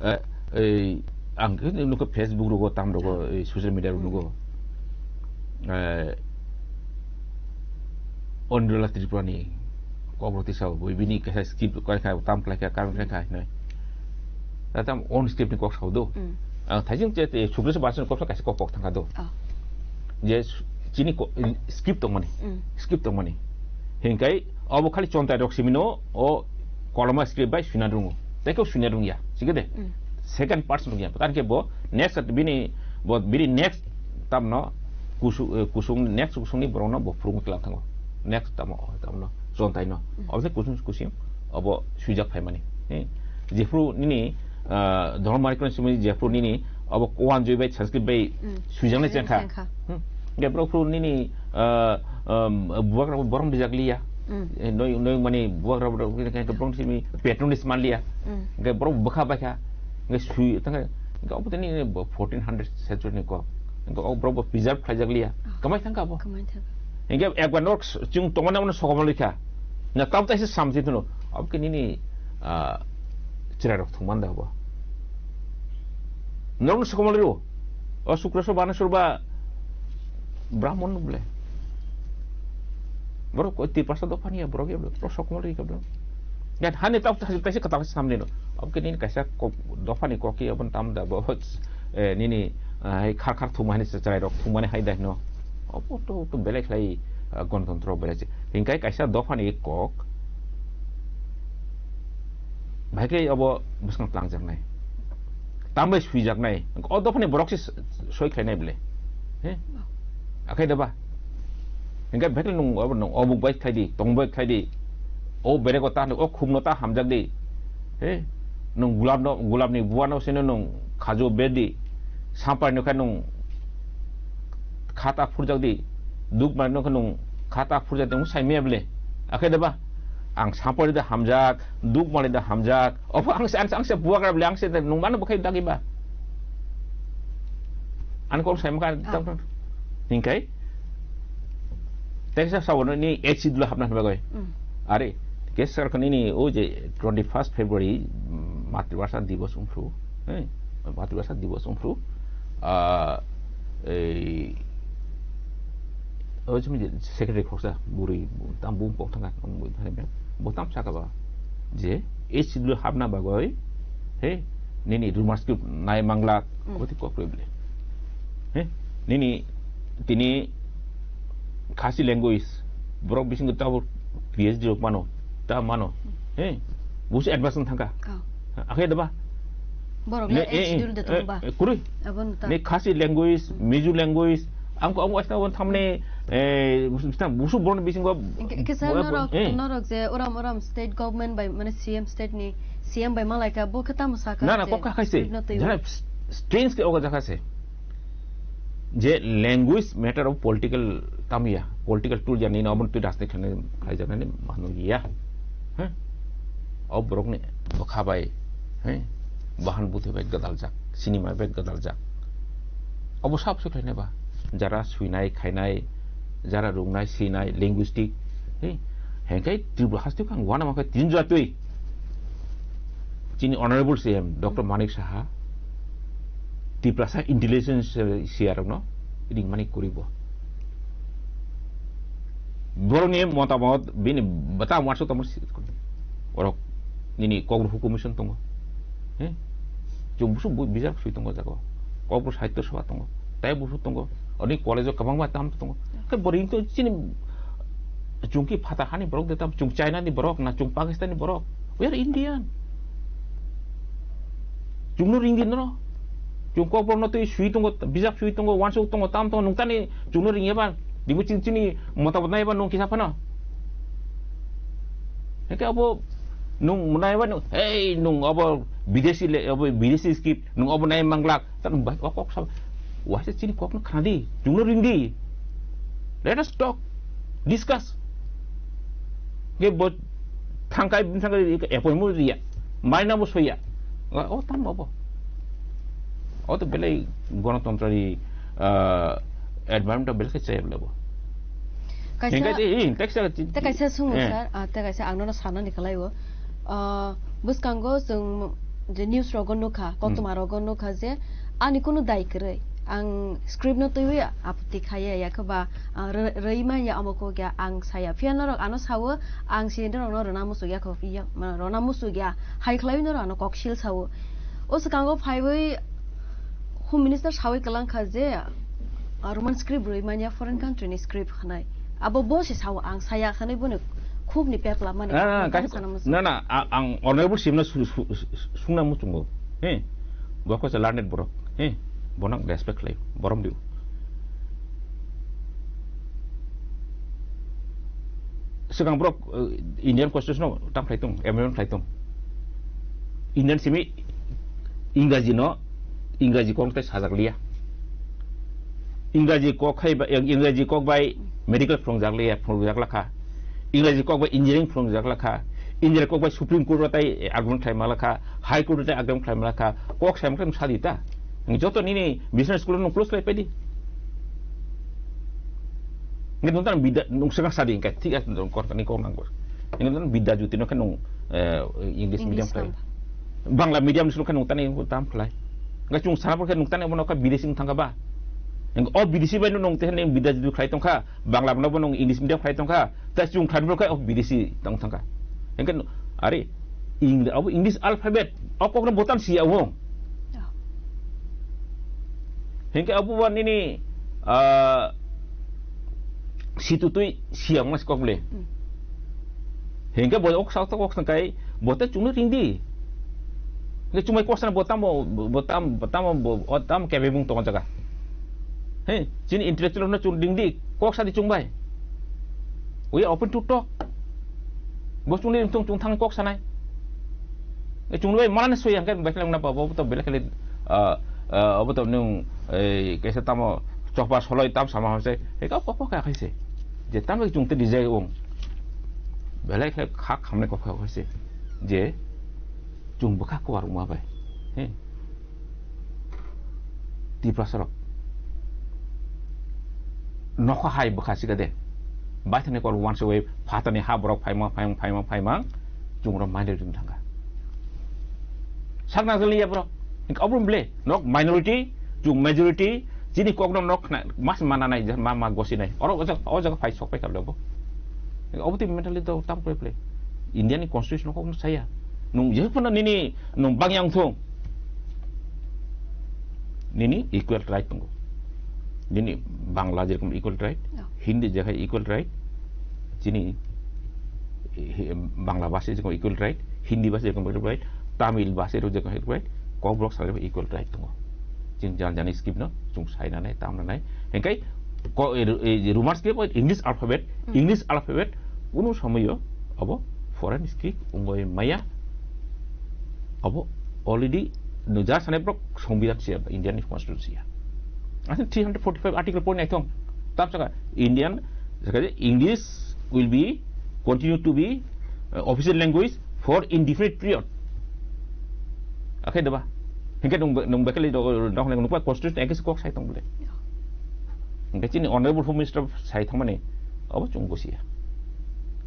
eh, ei, ang ke nukho Facebook rogo, tam rogo, Ah. Ei, social media rogo Mm. nukho. Eh, Onirala Tripura ni kok roti sao, boi bini kaisa script kai kha, tam klai kha, karon klai kha, hinoi. Ta tam on script ni kok sao do. Mm. Ah, thaijing che, te, Sukresh Bansal ni kok sa kaisa kok, kok thangkha do. Ah. Je su-, chini ko-, script tongmani. Mm. Script tongmani. Hingkai, obo khali chontai rok simino, o koloma script bai suina rungo. Tei kok suina rungya. Sikhe de? Mm. Second person rungya. Karon khe bo next bini, bo bini next tamno kusu-, eh, kusung, next kusungni borokno bo phurungwi klang thango. Next tamo, tamno, chontaino. Mm. Obo se kusung kusim, obo swijak phaimani. Eh, jephru nini, ah, Dharma Marikon simi jephru nini, obo Kowan Joi bai Sanskrit bai Mm. swijaknai Swijaknai chengkha. chengkha. Hmm. Hingke borok phru nini, ah, um, bubagra borok bijak liya. Mm. Eh, noi, noi mani bubagra borok, hingke borok simi patronage man liya. Mm. Hingke borok bwkha baikha. Hingke sui, tangke, hingke obo tini fourteen hundred century ni kok. Hingke o borok bo preserve khlaijak liya. Ah. Kwmai thangkha bo. Kwmai thangkha. Hingke ekbar nok s-, chwng tongmani abono sokomoroi kha. Na tabuk taisa samjwi tono. Abo khe nini, ah, chwrairok thwngmani da bo. Norokno sokomoroi rw. O Sukreswar Baneswar ba Brahmon no bole. Borok koi Tiprasa dophani ya borok ya borok sokomoroi kha borok. Gan hani tabuk taisa, taisa kwtal samjwi no. Abo khe nini kaisa kok, dophani kok ya aboni tam da bo, eh, nini, ah, hai khar khar thumani se chwrairok thumani hai dai no. Obo to, to belai khlai, ah, gonotontro belai se. Hingkai kaisa dophani kok bahai khe obo bwskang tlangjaknai. Tambai swijaknai. O dophani borok se soi khlainai bole. He? Akhai da ba? Hingke betel nung obo nung obuk bai khlai di, tong bai khlai di. O bereko ta, o khumno ta hamjak di. He? Nung gulab no, gulab ni bua no sino nung khajo ber di. Sampar no kha nung kha ta phurjak di. Duk mar no kha nung kha ta phurjak di, nung sai me bole. Akhai da ba? Ang sampar da hamjak, duk mar da hamjak. Obo ang se, ang se, ang se buagra bole, ang se nung mano bwkhai dagi ba? Ani kok sai maka Ah. tam tam. Hingkai? Tei sa sabo ni H C dula hapna hapna goi. Mm. Are, ke sar kani ni o je twenty first February, mm, Matribhasha Divas umphru. Eh, Matribhasha Divas umphru. Ah, ei, o je secretary khoksa, buri, tam bung kok thanga, bo tam saka ba. Je, H C dula hapna bagoi, he, nini rumors ke nai mangla, Mm. oti kok roi bole. He, nini, tini Khasi language, borok bisingo tabuk P H D rok mano, ta mano. He, busi advance thangka. Oh. Akhe daba? Borok Ne, le eh, eh, schedule de eh, tongba. Eh, kurui. Abon ta. Ne Khasi language, Mizo language, ang ko ang wasta won thamne, eh, busu, busu, busu borok bisingo Ke, ke sir, bo-, norok, eh. Norok je oram, oram state government bai, mane C M state ni, C M bai malaika, bo khe tamo saka Na, na, je kok ka khaise. Script no twi. Jara s-, strange ke oga jakha se. Je language matter of political tamya, political tool jani na obon twi rajniti khlai, khlai jaknani manu ya. He? O borok ni bwkha bai, he? Bahan buti bai gadaljak, cinema bai gadaljak. Obo sab se khlainai ba. Jara swinai, khainai, jara rungnai, sinai, linguistic, he? Hengkai Tripura haste kang wana makai tin jatwi. Chini Honorable C M, Doctor Manik Saha, Tiprasa intelligence, eh, C R no, ring mani kuribo. Borokni motamot bini bata uansuk tongma si-, orok nini Kokborok commission tongo. He? Chwng busu bu-, bijap sui tongo jago. Kokborok sahitya sabha tongo. Tai busu tongo. Oni college o kwbangma tam tongo. Khe borok to chini chwng ki phata hani borok de tam, chwng China ni borok na chwng Pakistan ni borok. We are Indian. Chwngno ringdi noro. Chwng Kokborok no twi sui tongo, bijap sui tongo, uansuk tongo, tam tongo, nung tani chwngno ringya ba, dibu chini, chini motabot nai ba nung kisa phano. Heke abo nung nai ba nung, hey, nung abo bidesi le, abo bidesi script, nung abo nai manglak, ta nung ba, o kok sa, waisa chini kokno khnadi, chwngno ringdi. Let us talk, discuss. Heke bo thangkai, thangkai appointment riya, mai na bo soya. O tam abo. O to belai gonotontro ni, ah, environment belai khe chaya belai bo. Kaisa, Hingke te, eh, kaisa, te kaisa sung, eh. Sir, ah, te kaisa ang nono sanani kwlai o. Ah, bwskango chwng je news rogo nukha, Hmm. koktwma rogo nukha je ani kunu dai kwrwi. Ang script no twiwi aputi khaiya, ya khe ba, ah, rw-, rwi manya omo kok ya ang saya. Phiya norok ano sawo, ang sini norok no rwna muchuk ya kho, ya, ma, rwna muchuk ya. Hai khlaiwi norok ano kok sil sawo. O swkango phaiwi Home Minister sawi kwlang kha je, ah, Roman script rwi manya foreign country ni script hwnwi. Abo bo se sao, ang saya hwnwi boni khukni pepla mani Ah, khukni kaisa, sana muchung. Na, na, a-, ang honorable simna su-, su-, su-, sungna muchungo. He? Bo kaisa learned borok. He? Bono respect khlai. Borom diu. Swkang borok, uh, Indian Constitution no tam khlai tong, amendment khlai tong. Indian simi Ingraji no, Ingraji kok tei sajak liya. Ingraji kok hai ba, Ingraji kok bai medical phrwngjak liya, phrwngjak lakha. Ingraji kok bai engineering phrwngjak lakha. Ingraji kok bai Supreme Court o tai argument khlai malakha, High Court o tai argument khlai malakha. Kok sai mokhe sadi ta. Joto nini business school no close khlai pedi. Ngi nontan bida nung saka sadi ka thik as nung kor ni kok nang bor. Ngi nontan bida juti no khe nung, eh, English English medium khlai. Tam. Bangla medium school khe nung tani tam khlai. Ngi chung sana por khe nung tani bono ka bidesi thangka ba. Ngi o bidesi bai nung te ne bida juti khlai tongkha. Bangla bono bo nung English medium khlai tongkha. Ta chung khlai por khe o bidesi tong thangka. Ngi are Eng-, abo English alphabet o kok no botan siya o. Hingke abo ba nini, ah, situ tui siya mas kok le. Hmm. Hingke bo ok sa to kok sangkai bo te chungno ringdi. Hingke chumai kok sana bo tamo, bo tam, bo tamo, bo, o tam kebe bung tongo jaga. He, chini intellectual no chung ringdi, kok sadi chungbai. We are open to talk. Bo chungni chung, chung thang kok sanai. E chung bai malani soi hangke bai khlai na ba, bo to belai khlai, ah, ah, bo to nung, eh, kaisa tamo chokpa soloi tam sama hose, e ka kok kok khai se. Je tam bai chung te dijai ong. Belai khlai khak khamne kok khai se. Je chung bwkha kwar wngma bai. He. Tiprasa rok. Nokha hai bwkha sika de. Baithani kor uansa bai phatani ha borok phaima, phaima, phaima, phaima. Chung rok minority wng thangkha. Sakna jali ya borok. Hingke obo ble. Nok minority, chung majority, chini kok no nok khna, mas mana nai, ma, ma gosi nai. Oro o jaga, o jaga phai sok pai kha lebo. Obo twi mentally to tam kore ble. India ni constitution kok no saya. Nung je phano nini nung bang yang thung. Nini equal right tongo. Nini Bangla jerokom equal right, Oh. Hindi jekai equal right, chini, eh, Bangla bhasha jerokom equal right, Hindi bhasha jerokom equal right, Tamil bhasha jerokom equal right, Kokborok sara equal right tongo. Chini jani jani script no chung sai nanai, tam nanai. Hingkai ko-, eh, eh, Roman script, English alphabet, Hmm. English alphabet, kunu somoyo abo foreign script wngwi maya. Abo already no ja sanai borok Songbidan siya, Indian Constitution siya. Asal three hundred forty-five article pori naithong. Tam saka Indian, saka English will be continue to be, uh, official language for indefinite period. Akhai daba. Hingke nung, nung bekali do, dong nung pa constitution engke kok sai tong bole. Hingke chini honorable Home Minister sai thangmani, abo chung gosia.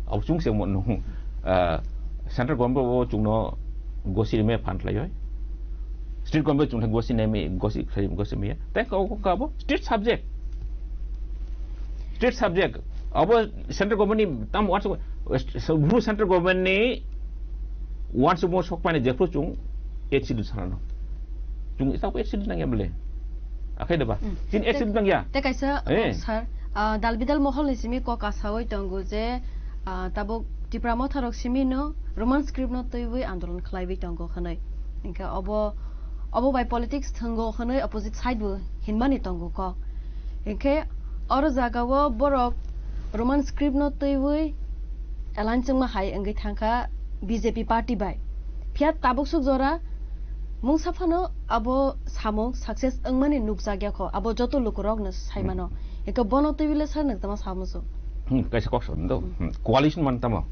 Abo chung se mo nung, ah, central government bo chung no gosi me phan khlai oi. State government chung gosi ne me, gosi khlai, gosi me. Tei ko, ko, ko abo state subject. State subject. Abo central government ni tam wansuk, bru central government ni wansukmo sokmani jephru chung eight schedule sanano. Chung ita eight schedule nangya bole. Akhai deba. Hmm. Chin eight Te- schedule nangya. Te kaisa, Eh. oh, sir, ah, dal bidal mohol ni simi kok asawi tongo je, ah, tabuk Tipra Motha rok simi no Roman script no twiwi andolon khlaiwi tongo hwnwi. Hinkhe obo, obo bai politics thwngo hwnwi opposite side bo hinmani tongo kok. Hinkhe oro jagao borok Roman script no twiwi alliance wngma hai wngwi thangkha B J P party bai. Phiya tabuk suk jora mungsa phano abo samung success wngmani nukjakya kho, abo joto lukurokno saimano. Hmm. Eko bono twiwi le sir nwk tamo samusu. Hmm, kaisa kok sa do. Hmm. Hmm, coalition man tamo.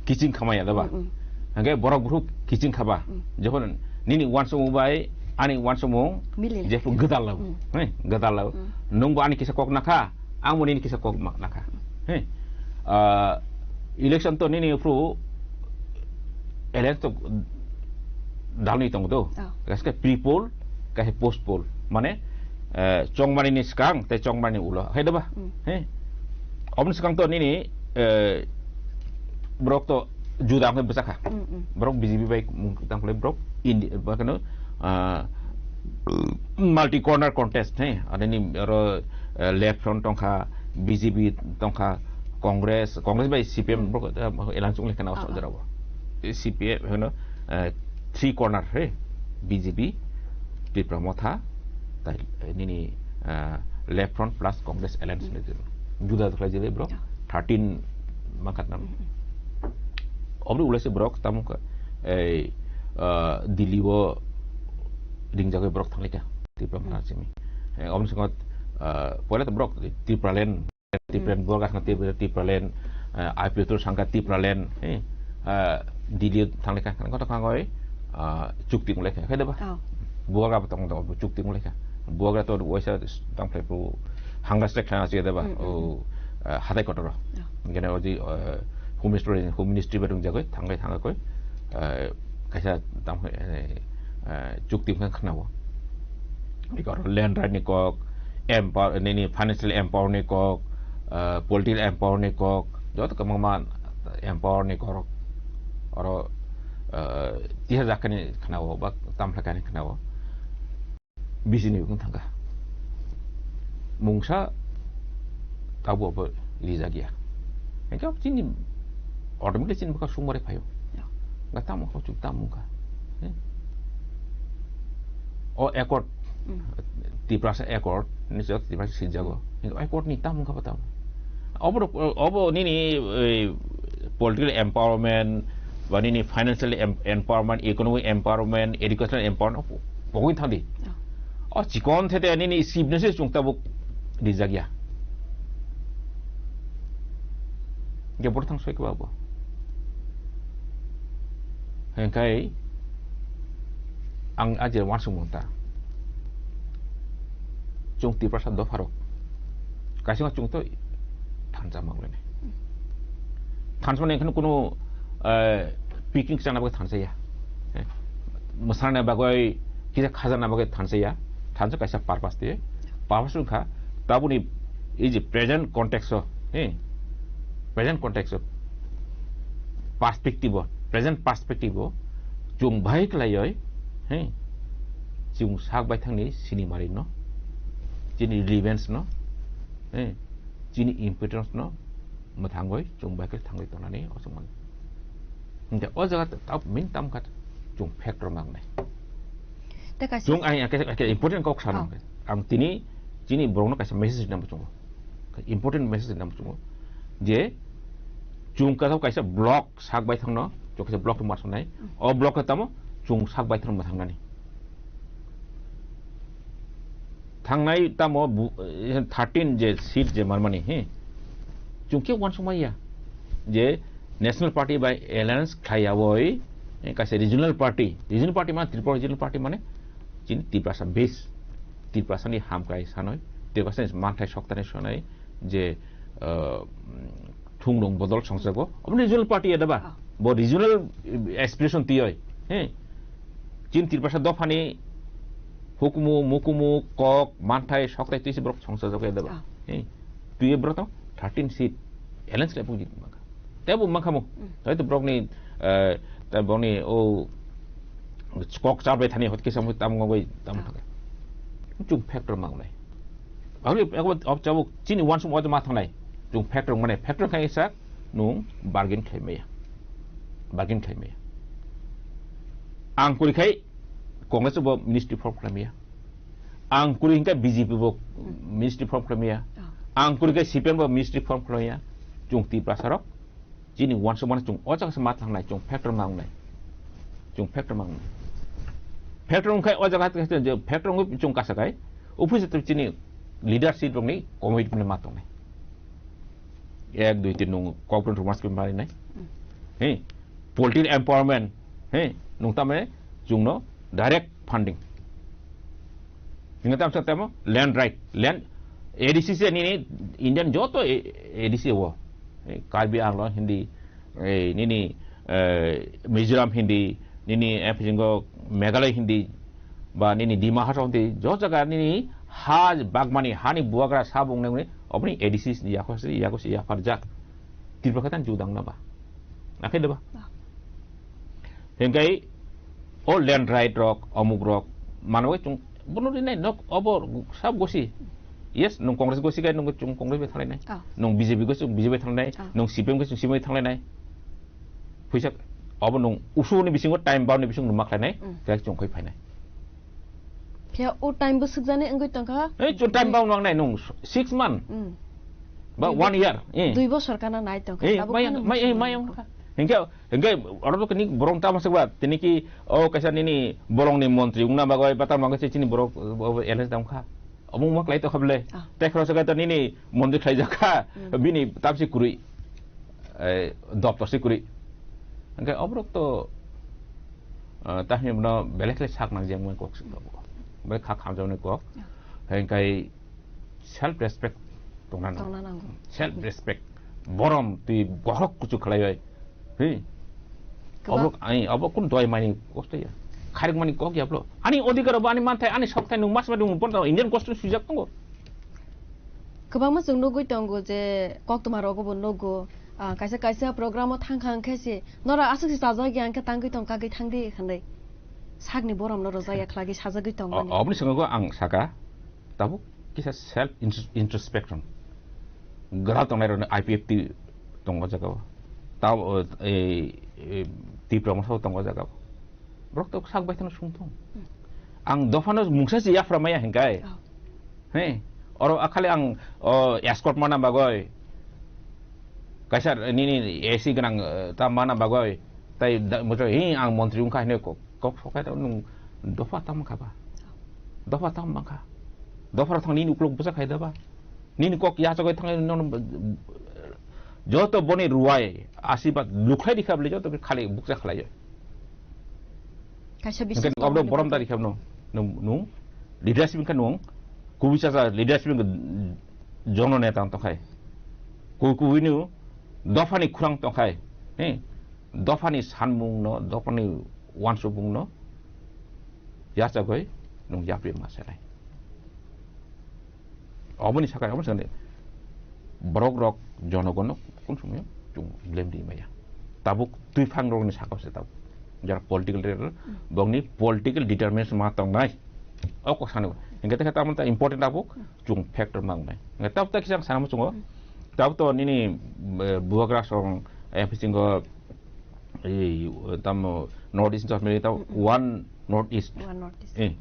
Kiching khamaya da ba. Hmm, hmm. Hingke borok buhruk kiching khaba. Hmm. Jokhon nini wansukmung bai ani wansukmung Mili. Jephru gwdal law. Hmm. Hei, gwdal law. Hmm. Nwng bo ani kisa kok nakha, ang bo nini kisa kok ma-, nakha. Hei. Ah, election to nini phru alliance to dalni tong do. Oh. Kaisa pre poll, kaisa post poll. Mane, eh, chongmani ni skang, tei chongmani ulo. Hai da ba? Hmm. Hei. Oboni skang to nini, eh, borok to juda wngkhe bwchakha. Mm, mm. Borok B J P bai mung tang phulai borok Indi-, ba kano, ah, multi corner contest, he, ani ni oro, eh, left front tongkha, B J P tongkha, Congress, Congress bai C P M Mm. borok, eh, elan chung lekha na Ah, ah. Jora bo. C P M hono, eh, three corner, he, B J P, Tipra Motha, tai, eh, nini, eh, Left Front plus Congress Alliance Mm. ni juda khlai jili borok Yeah. thirteen mangkhat nam. Mm, mm. Obri ulai se borok tamo ka, ei, eh, Delhi o ringjagwi borok thanglaikha Tipra Mm. Motha simi. Eh, obni swngo, eh, poila to borok Tipraland Tipra Mm. Bubagra khna Tipra, Tipraland, eh, I P F to sangka Tipraland, eh, eh, Delhi thanglai kha, khna koto khangoi, ah, chukti wnglaikha, khe deba? Oh. Bubagra bo tong do, chukti wnglaikha. Bubagra to waisa tangphlai phu hangras tek khna achi deba? Mm, mm, Oh, mm. Eh, hatai kotoro. Oh. Gene oji, eh, Home Ministry, Home Ministry ba rungjagoi, thanglai thangakoi, eh, kaisa tamo, eh, eh, chukti wngkha khnao. Eko aro land right ni kok, empower, nini financial empower ni kok, eh, political empower ni kok, joto kwbangma empower ni kok oro, eh, tiha jakhani khnao ba tamphla kani khnao. Bisini wng thangkha. Mungsa tabuk bo rijak ya. Hingke chini automatically chini bwkha sumare phaio. Ya. Ga tamo kho chuk tamo wngkha. He? O accord, Mm. Tiprasa accord, ni jot Tiprasa sijago. Hingke accord ni tamo wngkha ba tamo. Obo, obo nini, eh, political empowerment, ba nini financial em-, empowerment, economic empowerment, educational empowerment, obo pogwi thangdi. Ya. O chikon thete nini sibnese chwng tabuk rijak ya. Hingke borok thang soi kwbabo. Hingkai ang aje wansukmung ta. Chwng Tiprasa dopharok. Kaisa chwng to thansa manglene. Thansa mane ekhon kuno, eh, picnic chana bagwi thansa ya. Eh, mwsana bagwi, kisa khajana bagwi thansa ya. Thansa kaisa purpose de. Purpose wngkha, tabuni ei je present context o, eh, present context o, perspective o, present perspective o, chwng bahai khlaioi, eh, chwng sak baithangni sinimari no, chini relevance no, eh, chini importance no, mwthangwi chwng bai khe thangwi tongnani o chwng mano. Hingke o jaga ta-, ta-, min tam kha chwng factor nangnai. Te kaisa Chwng ai, ai, ai, ai, important kok sa Oh. nang. Ang tini chini borokno kaisa message rina muchungo. Important message rina muchungo. Je chwng kaisa, kaisa block sak bai thangno, chwng kaisa block rwma sonai. O block khe tamo chwng sak bai thangno thangnani. Thangnai tamo bu-, eh, thirteen je seat je manmani, he. Chwng khe uansukmaya je National Party bai alliance khlaiyawi, eh, kaisa regional party, regional party mane Tripura regional party mane chini Tiprasa base, Tiprasani hamkrai sanoi, Tiprasani manthai soktani sanoi je, eh, thungrung bodol songsago, obo regional party ya da ba? Ah. Bo regional, eh, aspiration tiyoi, he. Chini Tiprasa dophani hukumu, mukumu, kok, manthai, soktai twi se borok songsa jagwi deba. Ah. He. Twi borok tong thirteen seat. Alliance khlai pung jit mangkha. Tei bo mangkha mo. Mm. Hoi to borok ni, eh, tei borok ni o kok chabai thani hot kisa mo tam ngogoi tam Ah. thangkha. Chung factor mang nai. Ahli ego ob chabo chini wan sum o ma thangnai. Chung factor mane factor khai sa nung bargain khlai maya. Bargain khlai maya. Ang kuri khai Congress bo ministry form khlai maya. Ang kuri hingke B J P bo ministry form khlai maya. Ah. Ang kuri khai C P M bo ministry form khlai maya. Chung Tiprasa rok chini wansuk mano chung o jaga se ma thangnai, chung factor ma wngnai. Chung factor ma wngnai. Factor wngkhai o jaga se je factor wngwi chung kasa kai. Office to chini leadership rokni commitment ma tongnai. Ek, dui, tin nung corporate rumors ke mari nai. He, political empowerment. He, nung tamne chungno direct funding. Hinga tam sa tamo land right, land A D C se nini Indian joto A-, A D C wo. Eh, Karbi Anglong hindi, eh, nini, eh, Mizoram hindi, nini, eh, pijingo Meghalaya hindi, ba nini Dima Hasao hindi, jo jaga nini ha bagmani, hani buagra sabung nengni, obni A D C yakosi, yakosi yaparjak. Tripura khatan judang na ba. Akhai deba. Ah. Hingkai o land right rok, omuk rok, manwi chung bono rinai nok obo sab gosi. Yes, nung Congress gosi kai nung chung Congress bai thalai nai. Ah. Nung B J P gosi B J P thalai nai. Ah. Nung C P M gosi C P M thalai nai. Puisa obo nung usu ni bisingo time bound ni bisingo nung maklai nai. Mm. Kaya chung khoi phainai. Phiya o time bo sukjani wngwi tongkha. Eh, chung time bound wng nai nung six month. Mm. Ba Dui bo-, one year. Eh. Dui bosor kana nai tongkha. Eh, Tabuk mayang, khano may-, eh, muchung mayang nangkha. Hingke, hingke, oro to kini borong tamo sakba, tini ki, o kaisa nini borong ni montri, ungna bagoi, bata magoi se chini borok, o, o, L S dam kha. Omo mak lai to kha bele. Ah. Te khoro sakai to nini montri khlai jak kha, Hmm. bini tamsi kurui. Eh, doptor si kurui. Hingke oborok to, eh, tahmi bono belai khlai sak nang jeng kok si to. Belai kha kham jani kok. Ah. Hingkai self respect tongna nango. Tongna nango. Self respect. Borom twi bohrok kuchuk khlaiwi. Hi. Kwbang- Obo, ai, obo kun doi mani kosto ya. Kharik mani kok ya blo. Ani odhikar obo ani manthai ani sokthai nung mas madi nung pon Indian constitution swijak tongo. Kwbangma chwng nugwi tongo je koktwma rogo bo nugo, ah, kaisa kaisa program o thang kha hwnkhe se nora aswk se chajak ya hwnkhe tangwi tong kagwi thang di hwnwi. Sakni borom no rwjak ya khlagwi sajagwi tong O-, mani. Oboni swngo ang saka. Tabuk kisa self intros-, introspection. Gwdal tongnai rokni I P F T tongo jaga o. Tabo, eh, eh, Tipra masa tongo jaga o. Borok to sak bai thano sung thung. Hmm. Ang dophano mungsa se yaphra maya hingkai. Oh. He, oro akhali ang, o, escort mana bagoi. Kaisa nini A C gwnang, eh, ta mana bagoi. Tai da, mojo, hi, ang montri wngkha hinwi kok, kok sokai ta nung dopha tam kha ba. Dopha tam bangkha. Dopha thang nini uklok bwsa khai da ba. Nini kok yachagoi thang nono joto boni ruwai asibad lukhlai dikha bole joto khali bukcha khlai. Kaisa Hingke bising abro tongmani borom bagwi. Dari khabno. Nung, nung leadership kha nung. Kubi chacha leadership kha jono neta tongkhai. Ku, kubi nu dophani khurang tongkhai. He. Dophani sanmung no, dophani wansukmung no. Yachagoi nung yapri ma sanai. Oboni sakha, oboni sakha borok rok jonogon no kun somoi chung blame di maya. Tabuk twi phang rok ni sakha se tabuk. Jara political leader, bokni political determination ma tong nai. O kok sani. Hingke te khe tamon ta important tabuk chung factor ma wngnai. Hingke tabuk ta kisang sana mo chungo. Tabuk to nini, eh, bubagra song, eh, bisingo, eh, tamo North East, North East, one North East. One North East. Eh.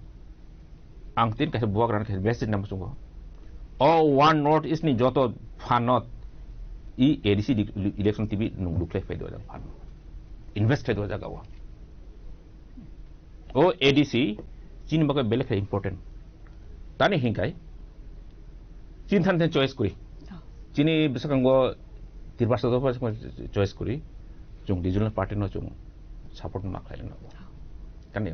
Ang tin kaisa buak rani kaisa message nang muchungo. O one North East ni joto phanot i A D C di-, election T V nung luk khlai phai dua jaga phan. Invest khlai dua jaga o. O A D C chini bagwi belai khe important. Tani hinkai chini than than choice kuri. Oh. Chini bwskango Tiprasa dopha choice kuri. Chung regional party no chung support ma khlai no. Oh. Kani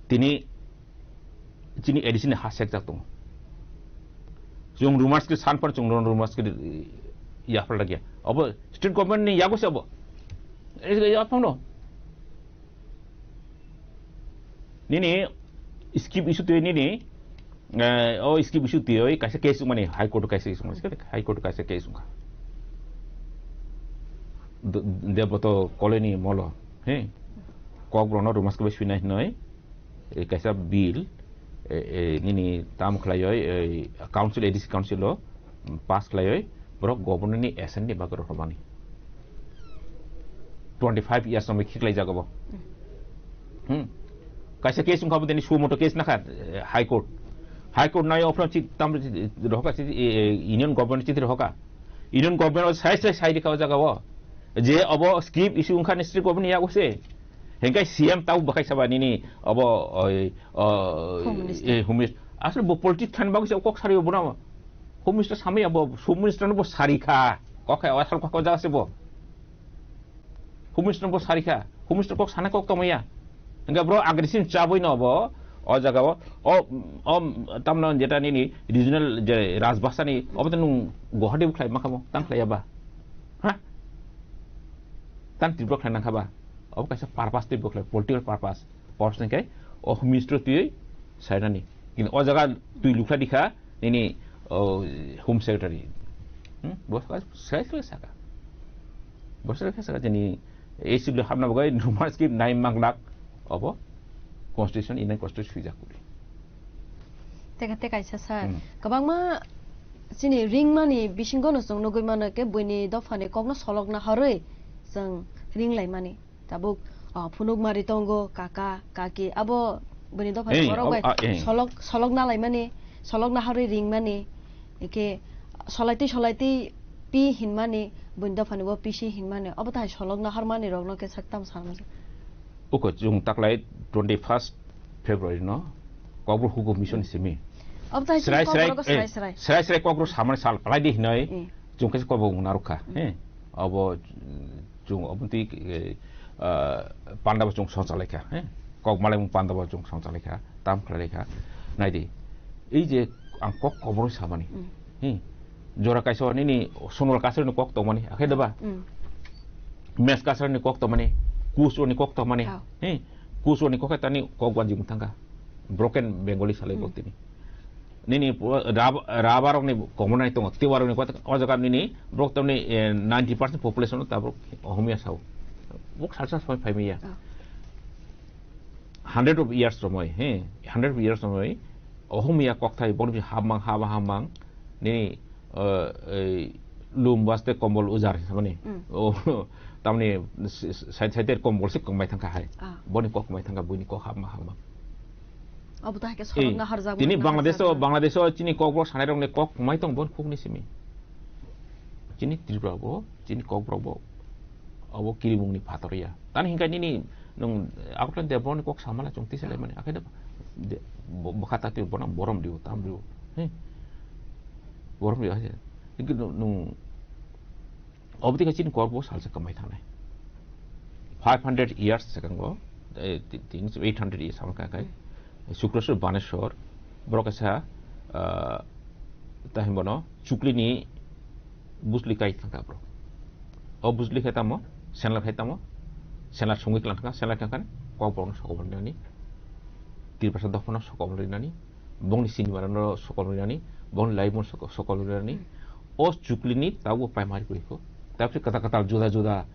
tini chini A D C ni ha sekjak tongo. Chwng rumors khe san phano chwng rumors khe yaphar lagya. Abo state government ni yago se abo. Yaphang no. Nini scheme issue twi nini Eh, o scheme issue twi oi kaisa case wngmani High Court o kaisa issue wngmani, High Court o kaisa case wngkha. D-, Debroto Colony Molo, he? Kokborokno rwmas khe bai swinai hinoi, eh, kaisa bill, eh, eh, nini tam khlaioi, eh, council, A D C council o pass khlaioi, borok governor ni assent ni bagwi rohormani. Twenty five years no khiklai jago bo. Hmm. Kaisa case wngkha bo tini suo moto case nakha, eh, High Court. High Court nai ophrang chi tam chi rohoka chi, eh, eh, Union Government chi rohoka. Union Government o sai sai sai dikha o jaga o. Je obo scheme issue wngkha ni sri government ya use. Hengkai C M tau bakai saba nini obo oi, o, Home Minister. Eh, Home Minister. Asle bo politics khan bagwi se kok sari bo na. Home Minister samai abo Home Minister no bo sari kha. Kok hai asal kok jaga se bo. Home Minister bo sari kha, Home Minister kok sana kok tongmaya. Hingke bro aggressive chabwi no bo, o jaga o, o, o, tamno jeta nini regional je Rajbhasha ni, obo to nung Guwahati bo khlai makha bo, tang khlaiya ba? Ha? Tang Tripura khlai nangkha ba? Obo kaisa purpose tei bo khlai, political purpose. Purpose hingke o Home Minister twi sainani. Kintu o jaga twi lukha dikha, nini, o, Home Secretary. Hmm? Bo saka, saka, saka, saka. Bo saka, saka, jani A C B hapna bagwi rwmas khe nine lakh obo Constitution, Indian Constitution swijak kuli. Teka, teka, kaisa sir. Hmm. Kwbangma chini ringmani bisingo no chwng nugwi mano khe buini dophani kokno solokna horwi chwng ringlaimani. Tabuk, ah, phunukmari tongo, kaka, kaki, abo bini dophani Ei, borok abo, bai ah, eh. solok, solok nalaimani, solok naharwi ringmani, eke solaitwi, solaitwi pi hinmani, bini dophani bo pisi hinmani, obo tahai solok naharmani rokno khe sak tamo salmani. Uko chwng taklai twenty first February no Kokborok hukum mission simi. Obo tahai Srai, chwng srai, Kokborok eh, srai, srai. Srai, srai Kokborok samani sal palai di hinoi. Eh. Chwng khe Kokborok narukha, Hmm. eh. Abo, Chwng obo twi, eh, ah, panda bo chwng songchalaikha, he? Kok malaimung panda bo chwng songchalaikha, tam khlailaikha. Naidi, ei je ang kok koboroi samani, Mm. he? Jora kaisa nini Sonal Kasari ni kok tongmani, akhe deba? Mm. Mes Kasari ni kok tongmani, Kus ni kok tongmani, Oh. he? Kus ni kok tani kok wanji mung thangkha. Broken Bengali salai Mm. kok tini. Nini pu-, rab-, rabar rok ni common nai tongo, tiwa rok ni kota, o jaga nini borok tamni, eh, ninety percent population tabok Ohomia sao. Bok salsa samai phai maya. Ah. Hundred of years romoi, he, hundred of years romoi, Ohomia kokthai, borok bi habmang, haba habmang, nini, eh, ei, lum baste kombol ujar, samani. Mm. O, tamni s-, s-, side, side kombol se kongmai thangkha hai. Ah. Boni kok kongmai thangkha, buini kok habma, habma. Obo to hai khe Eh, solokna harjak tini wngkha Bangladesh o, sir. Bangladesh o chini kokborok sanai rok ni kok mai tong bon khuk ni simi. Chini Tripura bo, chini kokborok bo. Obo kirimung ni phator ya. Tani hinkai nini nung Agartala ni borok ni kok samala chwng tisa lai mani. Akhai de, de, bo-, bwkha ta twi bono borom dio, tam dio. He. Borom dio hai. Hinke nung, nung Obo twi khe chini kok bo salsa kwmai thangnai. Five hundred years swkango, eh, ti-, tin, eight hundred years swkang khe, Sukraswar Baneswar, borok kaisa, ah, tahim bono chukli ni bujli kai thangkha borok. O bujli khai tamo, senlar khai tamo, senlar songwi klang thangkha, senlar khe kok borokno sokomor nani, Tiprasa dophano sokomor nani, bongni sinimano sokol rinani, bongni laimon soko-, sokol rinani. Hmm. O chuklini tabuk primary kuri ko. Tabuk se kwtal kwtal juda juda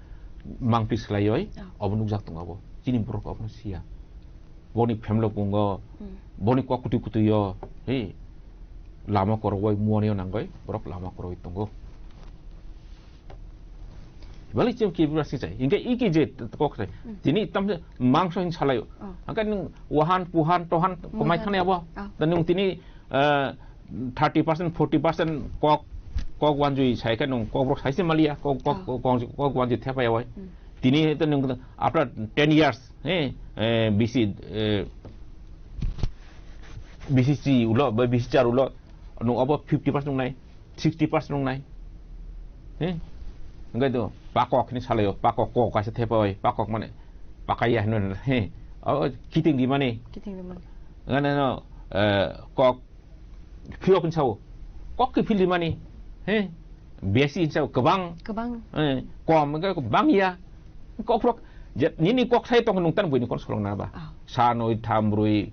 mangphi swlaioi, Oh. obo nukjak tongo abo. Chini borok obono siya. Boni family bungo, Hmm. boni kok kutui kutui o, he, lama koroi muani o nangoi, borok lama koroi tongo. Bali chem ke bura si chai. Inke iki je kok sai. Hmm. Tini tam se mangso hin salai. Oh. Angka nung wahan, puhan, tohan, komai Muhan. Thani abo. Oh. Dan nung tini, eh, thirty percent, forty percent kok, kok wanjui sai ka nung kok brok sai se malia, kok, kok, Oh. kok, kok, kok wanjui thepa yawai. Hmm. Tini itu nung after ten years, eh, eh, B C, eh, B C C ulo, ba B C C R ulo, nung abo fifty percent nung nai. Sixty percent wngnai. He? Hingke do, pakok hini salaio, pakok kok kaisa thepa bai, pakok mane, pakaiya hino, he? O, kiting di mani. Kiting di mani. Ngane no, eh, kok, phiyok hini sao. Kok ke phil di mani. He? Besi hini sao, kebang. Kebang. Eh, kom, hingke bang ya. Kok rok, je, nini kok sai tong nung tan buini kon solong na ba. Ah. Sa noi tham rui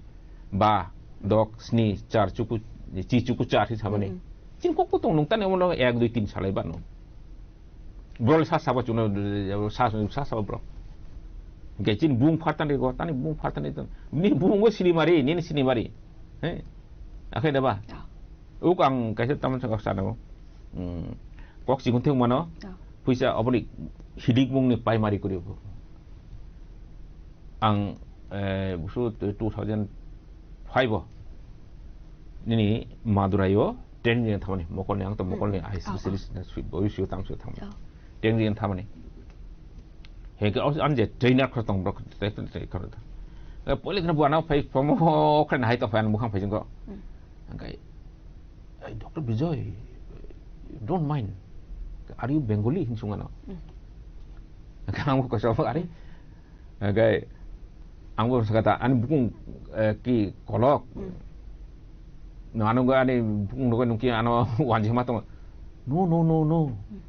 ba. Dok, sni, char, chuku, chi chuku char hi sabani. Hmm. Chini kok tong nung tani omo ek, dui, tin salai bano. Bro sa sabo chuno, sa, sa sabo bro. Ge chin bung phartani go, tani bung phartani ton. Ni bung go sinimari, ni sinimari. He. Akhai da ba? Ah. Uk ang kaisa taman sa kok sana. Hmm. Kok singun thung mano. Ah. Puisa oboni hidik bung ni primary kuri. Ang, eh, busu two thousand five o nini Madurai o training ringna thamani, mokol ni, ang to mokol ni Hmm. eye Ah, ah. specialist na sui, boi sui tang sui thamani. Ah. Training ringna thamani. He ke os-, ang je trainer kho tong bro, trainer kho. Eh, poli khna buana phai promo khna hai to phai ang mukhang phai jingko. Hmm. Ang kai, "Hey, Doctor Bijoy, don't mind. Are you Bengali?" hin sung ano. Hmm. Ang ko kosa ari. Hingke ang bo sakha ta, ani bukung, eh, ki kolok. Hmm. No, ano ga ani bukung nogo nungki ano wanjima tongo. No, no, no, no. Hmm.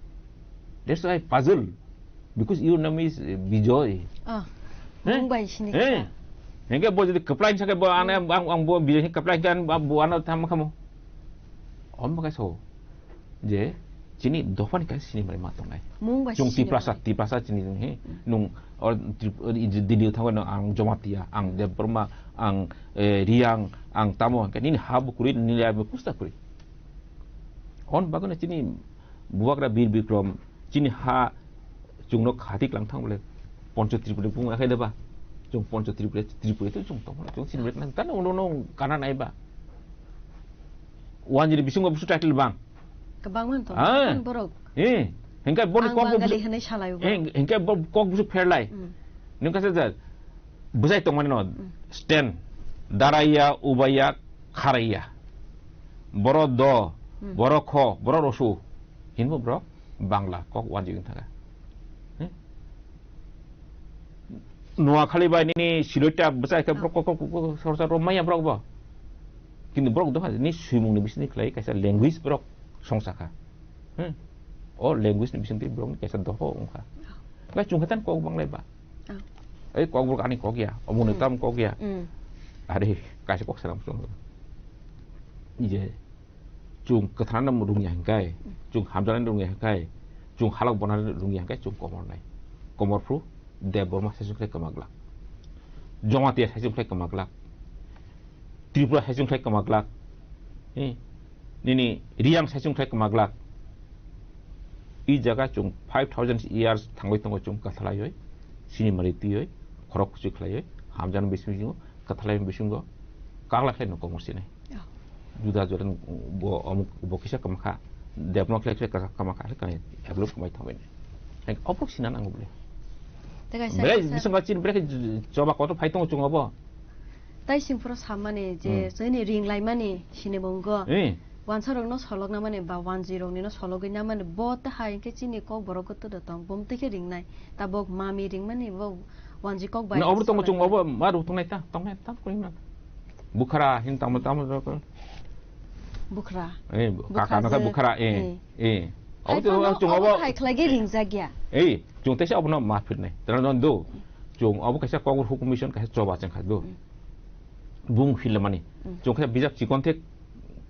That's why puzzle. Because your name is, eh, Bijoy. Ah, Eh? Mumbai sini Eh? kita. Hingke bo jodi keplain sake bo ano Hmm. ang, ang bo Bijoy keplain kan bo ano tham kamo. Om bakai so. Je chini dophani kaisa sinimari ma tongnai. Mung bai Chwng sinimari. Tiprasa, Tiprasa chini he. Hmm. Nung or Trip-, or i Delhi o thangwi no ang Jamatia, ang Debbarma, ang, eh, Riang, ang tamo, hwnkhe nini ha bukurwi, nini abo kusta kwrwi. On bagwino chini bubagra Bir Bikrom, chini ha chwngno khati klang thang bole Poncho Tripura bung akhai deba. Chwng Poncho Tripura, Tripura to chwng tongmani, chwng sinimari nang tano ono no kana nai ba. Wanjini bisingo busu title bang. Kwbangma wng tong, Ah. Kwbang borok. Eh, hingke boni Ang kok bo Bangali busu-, hwnwi salai bo. Eh, hingke bo kok busu pherlai. Hmm. Nung kasa ja, bwsai tongmani no, Hmm. stand, daraiya, ubaiya, kharaiya. Boro do, Hmm. Boro kho, boro rosu. Hinbo bro, Bangla, kok wanjik wng thaka. Eh? Noakhali bai nini Siloita bwsai khe borok kok, kok, kok, kok, sorsa rom maya borok bo. Kintu borok doha ni swimung ni bisini khlai kaisa language borok songsa kha. Hmm. O language ni bising twi borok ni kaisa doho wng kha. Ngai chung khe tan kok banglai ba. Oh. Ei kok borok ani kok ya, omo ni Hmm. tam kok ya. Hmm. Are kaisa kok salam chung. Ije. Chwng kwthana rungya hwnkhe, chwng hamjaknai rungya hwnkhe, chwng halok bona rungya hwnkhe, chwng komor nai. Komor phru Debbarma saichung khlai kwma glak. Jamatia saichung khlai kwma glak. Tripura saichung khlai kwma glak. Eh, nini Riang saichung khlai kwma glak. I jaga chwng five thousand years thangwi tongo chwng kwthalaiwi, sinimari twiwi, khorok kuchuk khlaiwi, hamjaknai bising bisingo, kwthalai bisingo, kagla khlai no komor sinai. Oh. Juda juda bo, omuk, bo kisa kama kha, debno khlai khlai kama kha, kani eblo kumai thangbai nai. Hai, oprok sina nango bole. Te kaisa, bele, kaisa. Bising ka chin bele choba kotor phai tongo chungo bo. Tai singphuru samani je Hmm. chini ring laimani sini bongo. Eh. Wansa rokno solok namani ba wanji rokni no sologwi namani bo ta hai khe chini kok borok goto da tong bom te khe ring nai. Tabok mami ring mani bo wanji kok bai Na obro tongo solai chung nai. Obo ma rok tongnai ta, tongnai ta, koi na. Bukhara hin tamo tamo rok. Bukhara. Eh, bu-, Bukhara kaka no ta je, bukhara, eh, eh. Eh. Hai Obo to phano chung obo obo. Hai khlai ge ring jak ya. Eh, chung te se obo no ma phir nai. Tara non do. Chung obo kaisa kok hukum mission kaisa choba chang kha do. Hmm. Bung phil mani. Hmm. Chung khe bijak chikon thek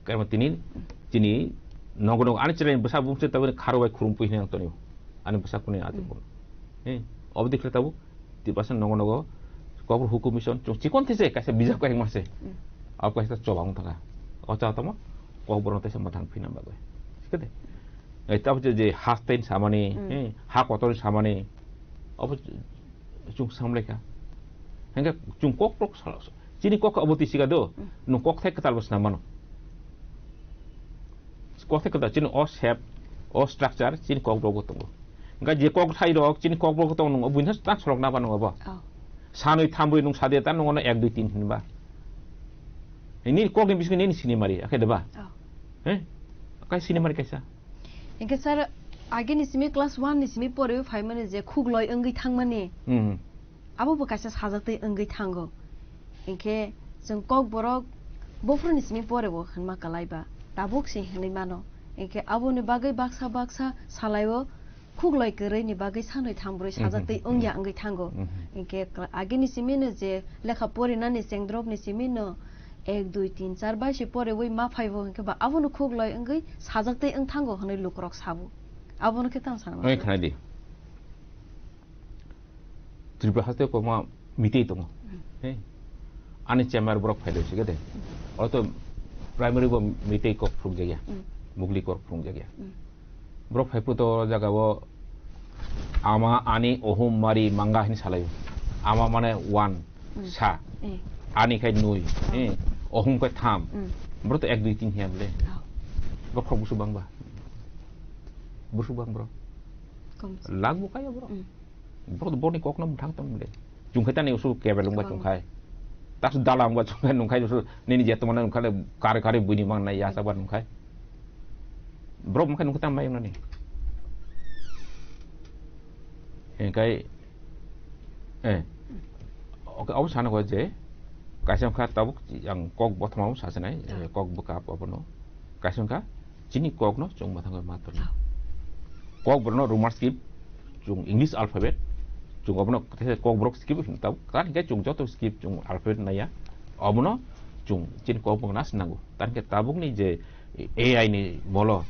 kama tini, tini nogo nogo ani chwrai bwsa bung se tabuk kharo bai khurung pui hinang tonio. Ani bwsa kuni ati Hmm. bung. Eh, obo dikhle tabuk, ti basa nogo nogo, kok hukum mission, chung chikon these, kaisa bijak kaisa mase. Hmm. Abo kaisa choba wng thaka. O cha tamo, kok borok taisa mwthang phina bagwi. Sikade. Eh, tabuk je, je hastain samani, Hmm. eh, ha kotor samani. Obo chung samlaikha. Hingke chung kok prok sal-, chini kok abo twi siga do, Hmm. nung kok thai kwtal bo swnam mano. Kok thai kwtal chini o shape, o structure chini kok rok bo tongo. Hingke je kok thai rok chini kok rok tongo nung buino ta sorok na ba nung abo. Oh. Sanwi thamwi nung sade ta nung ono ek dui tin hinba. Nini kok ni bisingo nini sinimari, akhe deba? Oh. He? Kai sinimari kaisa. Hingke sir, age ni simi class one ni simi pore phaimani je khugloi wngwi thangmani. Hmm. Abo bo kaisa sajaktwi wngwi thango. Hinkhe chwng Kokborok buphuruni simi porebo hwnma kwlaiba, tabuk se hwnwi mano. Hinkhe aboni bagwi baksa baksa salaio khukloi kwrwini bagwi sanwi thambrwi Mhm. sajaktwi wngya Mhm. wngwi thango. Mhm. Hinkhe kla-, agini simino je lekha porinani chengdrokni simino ek, dui, tin, char bai se pore ui ma phaibo hwnkhe ba abono khuklai wngwi sajak tei wng thango hwnwi lukurok sabo. Abono khe tamo sana Oi, mango. Khna di. Tripura haste koma mitei tongo. Hmm. He. Ani chemar borok phai rw sike de. Oro to primary bo mitei kok phurukjakya. Hmm. Mugli kok phurukjakya. Hmm. Borok phai phuto o jaga o ama, ani, ohum, mari, manga hini salaio. Ama mane one, Hmm. sa. Eh. Ani khai nui. Hmm. Eh. Ohum khai tham. Hmm. Borok to ek, dui, tin hiya bole. Oh. Borok khorok busu bang ba. Busu bang borok. Kom. Lak bo kaya borok. Hmm. Borok borni kokno mwthang tong de. Chungkhai tani usu kebel wngba Kwbang. Chungkhai. Tas dala wngba chungkhai nungkhai usu nini je tomana nungkhai le kare kare buini mang nai yasa ba nungkhai. Borok mungkhai nungkhai tamo bai wngnani. Hingkai, eh. Oke, abo sana ko je kaisa wngkha tabuk ang kok bothoma bo sasinai, eh, kok bwkha abono. Kaisa wngkha chini kokno chwng mwthangwi ma tongo. Kok borokno Roman script, chwng English alphabet, chwng obono kok borok script hwn tabuk. Tamo hwnkhe chwng joto script chwng alphabet naiya, obono chwng chini kok bwkha na swnango. Tamo hwnkhe tabukni je A I ni molo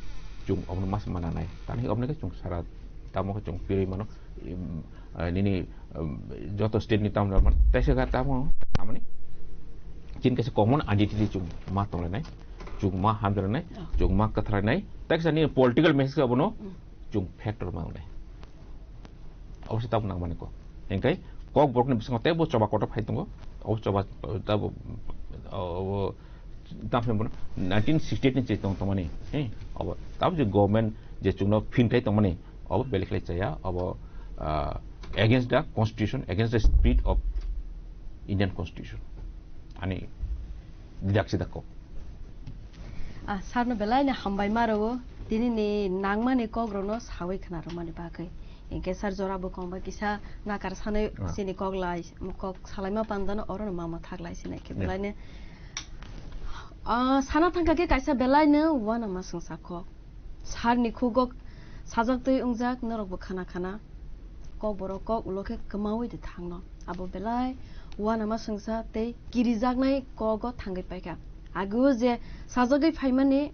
chwng obono mas mana nai. Tamo hwnkhe obono khe chwng sara tamo khe chwng pirwi mano. Im, ah, nini, um, joto state ni tamo man. Tei se kha tamo, tamani. Chini kaisa common identity chwng ma tonglainai, chwng ma hamjalanai, Oh. chwng ma kwthalainai. Tei kaisa nini political message abono Mm. chwng factor ma wngnai. Obo se tabuk nangmani kok. Hingkai kok borokni bwskango teibo choba kotor phai tongo. Obo choba, tabo, obo, tamo hwnwi bono nineteen sixty-eight ni che tong tongmani. He, obo tamo je government je chwngno phinthai tongmani, obo belai khlai chaya, obo, ah, against the constitution, against the spirit of Indian constitution. Ani didak sidak kok. Ah, sir no belai ni hambai ma rwo, tini ni nangmani kok rok no sawi khna rwmani bagwi. Hinkhe sir jora bo kongba kisa nakar sanai Ah. chini kok lai, kok salaima panda no oro no ma ma thak lai sinai khe Yeah. belai ni. Ah, sana thangkha khe kaisa belai no uanama swngsa kok. Sir ni khugo sajak twi wngjak norok bo khana khana. Kok borok kok ulo khe kwmawi de thangno. Abo belai uanama swngsa tei kirijaknai kogo thangwi paikha. Ageo je sajagwi phaimani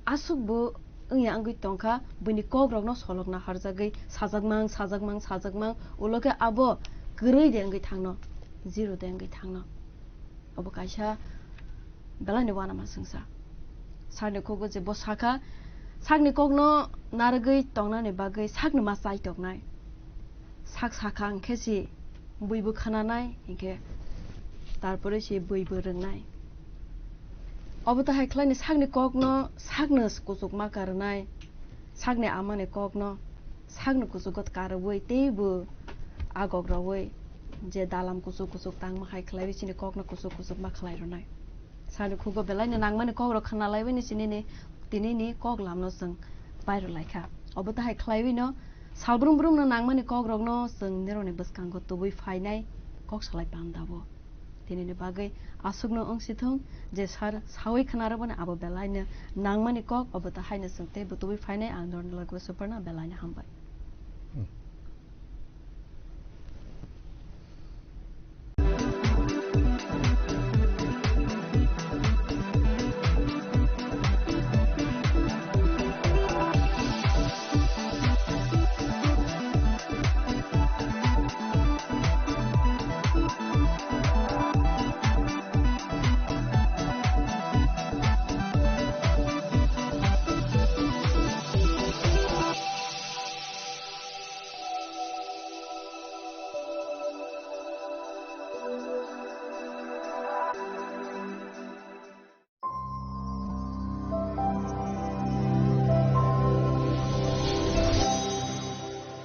aswk bo wngya wngwi tongkha, buini kok rokno solokna harjagwi sajakmang, sajakmang, sajakmang, ulo khe abo kwrwi de wngwi thangno, zero de wngwi thangno. Obo kaisa belai ni uanama swngsa. Sir ni khugo je bo sakha, sakni kokno narwgwi tongnani bagwi sakno ma chaitoknai. Sak sakha hwnkhe se buibo khananai, hinkhe tarpore se buibo rwngnai. Obo tahai khlaini sakni kokno sakno kuchukma karwnai, sakni amani kokno sakno kuchugo karwi teibo agok rogwi je dalam kuchuk kuchuk tangma hai khlaiwi chini kokno kuchuk kuchukma khlai rwnai. Sani khugo belai no nangmani kok rok khna laiwi ni sini ni tini ni kok lamno chwng pai rw lai kha. Obo tahai khlaiwi no sal brum brum no nangmani kok rok no chwng nirok ni bwskango tubui phainai kok salai panda bo. Tini ni bagwi aswk no wng si thung je sir sawi khna rw bani abo belai no nangmani kok obo tahai no chwng tei bo tubui phainai ang norok ni logi bo Suparna belai no hambai.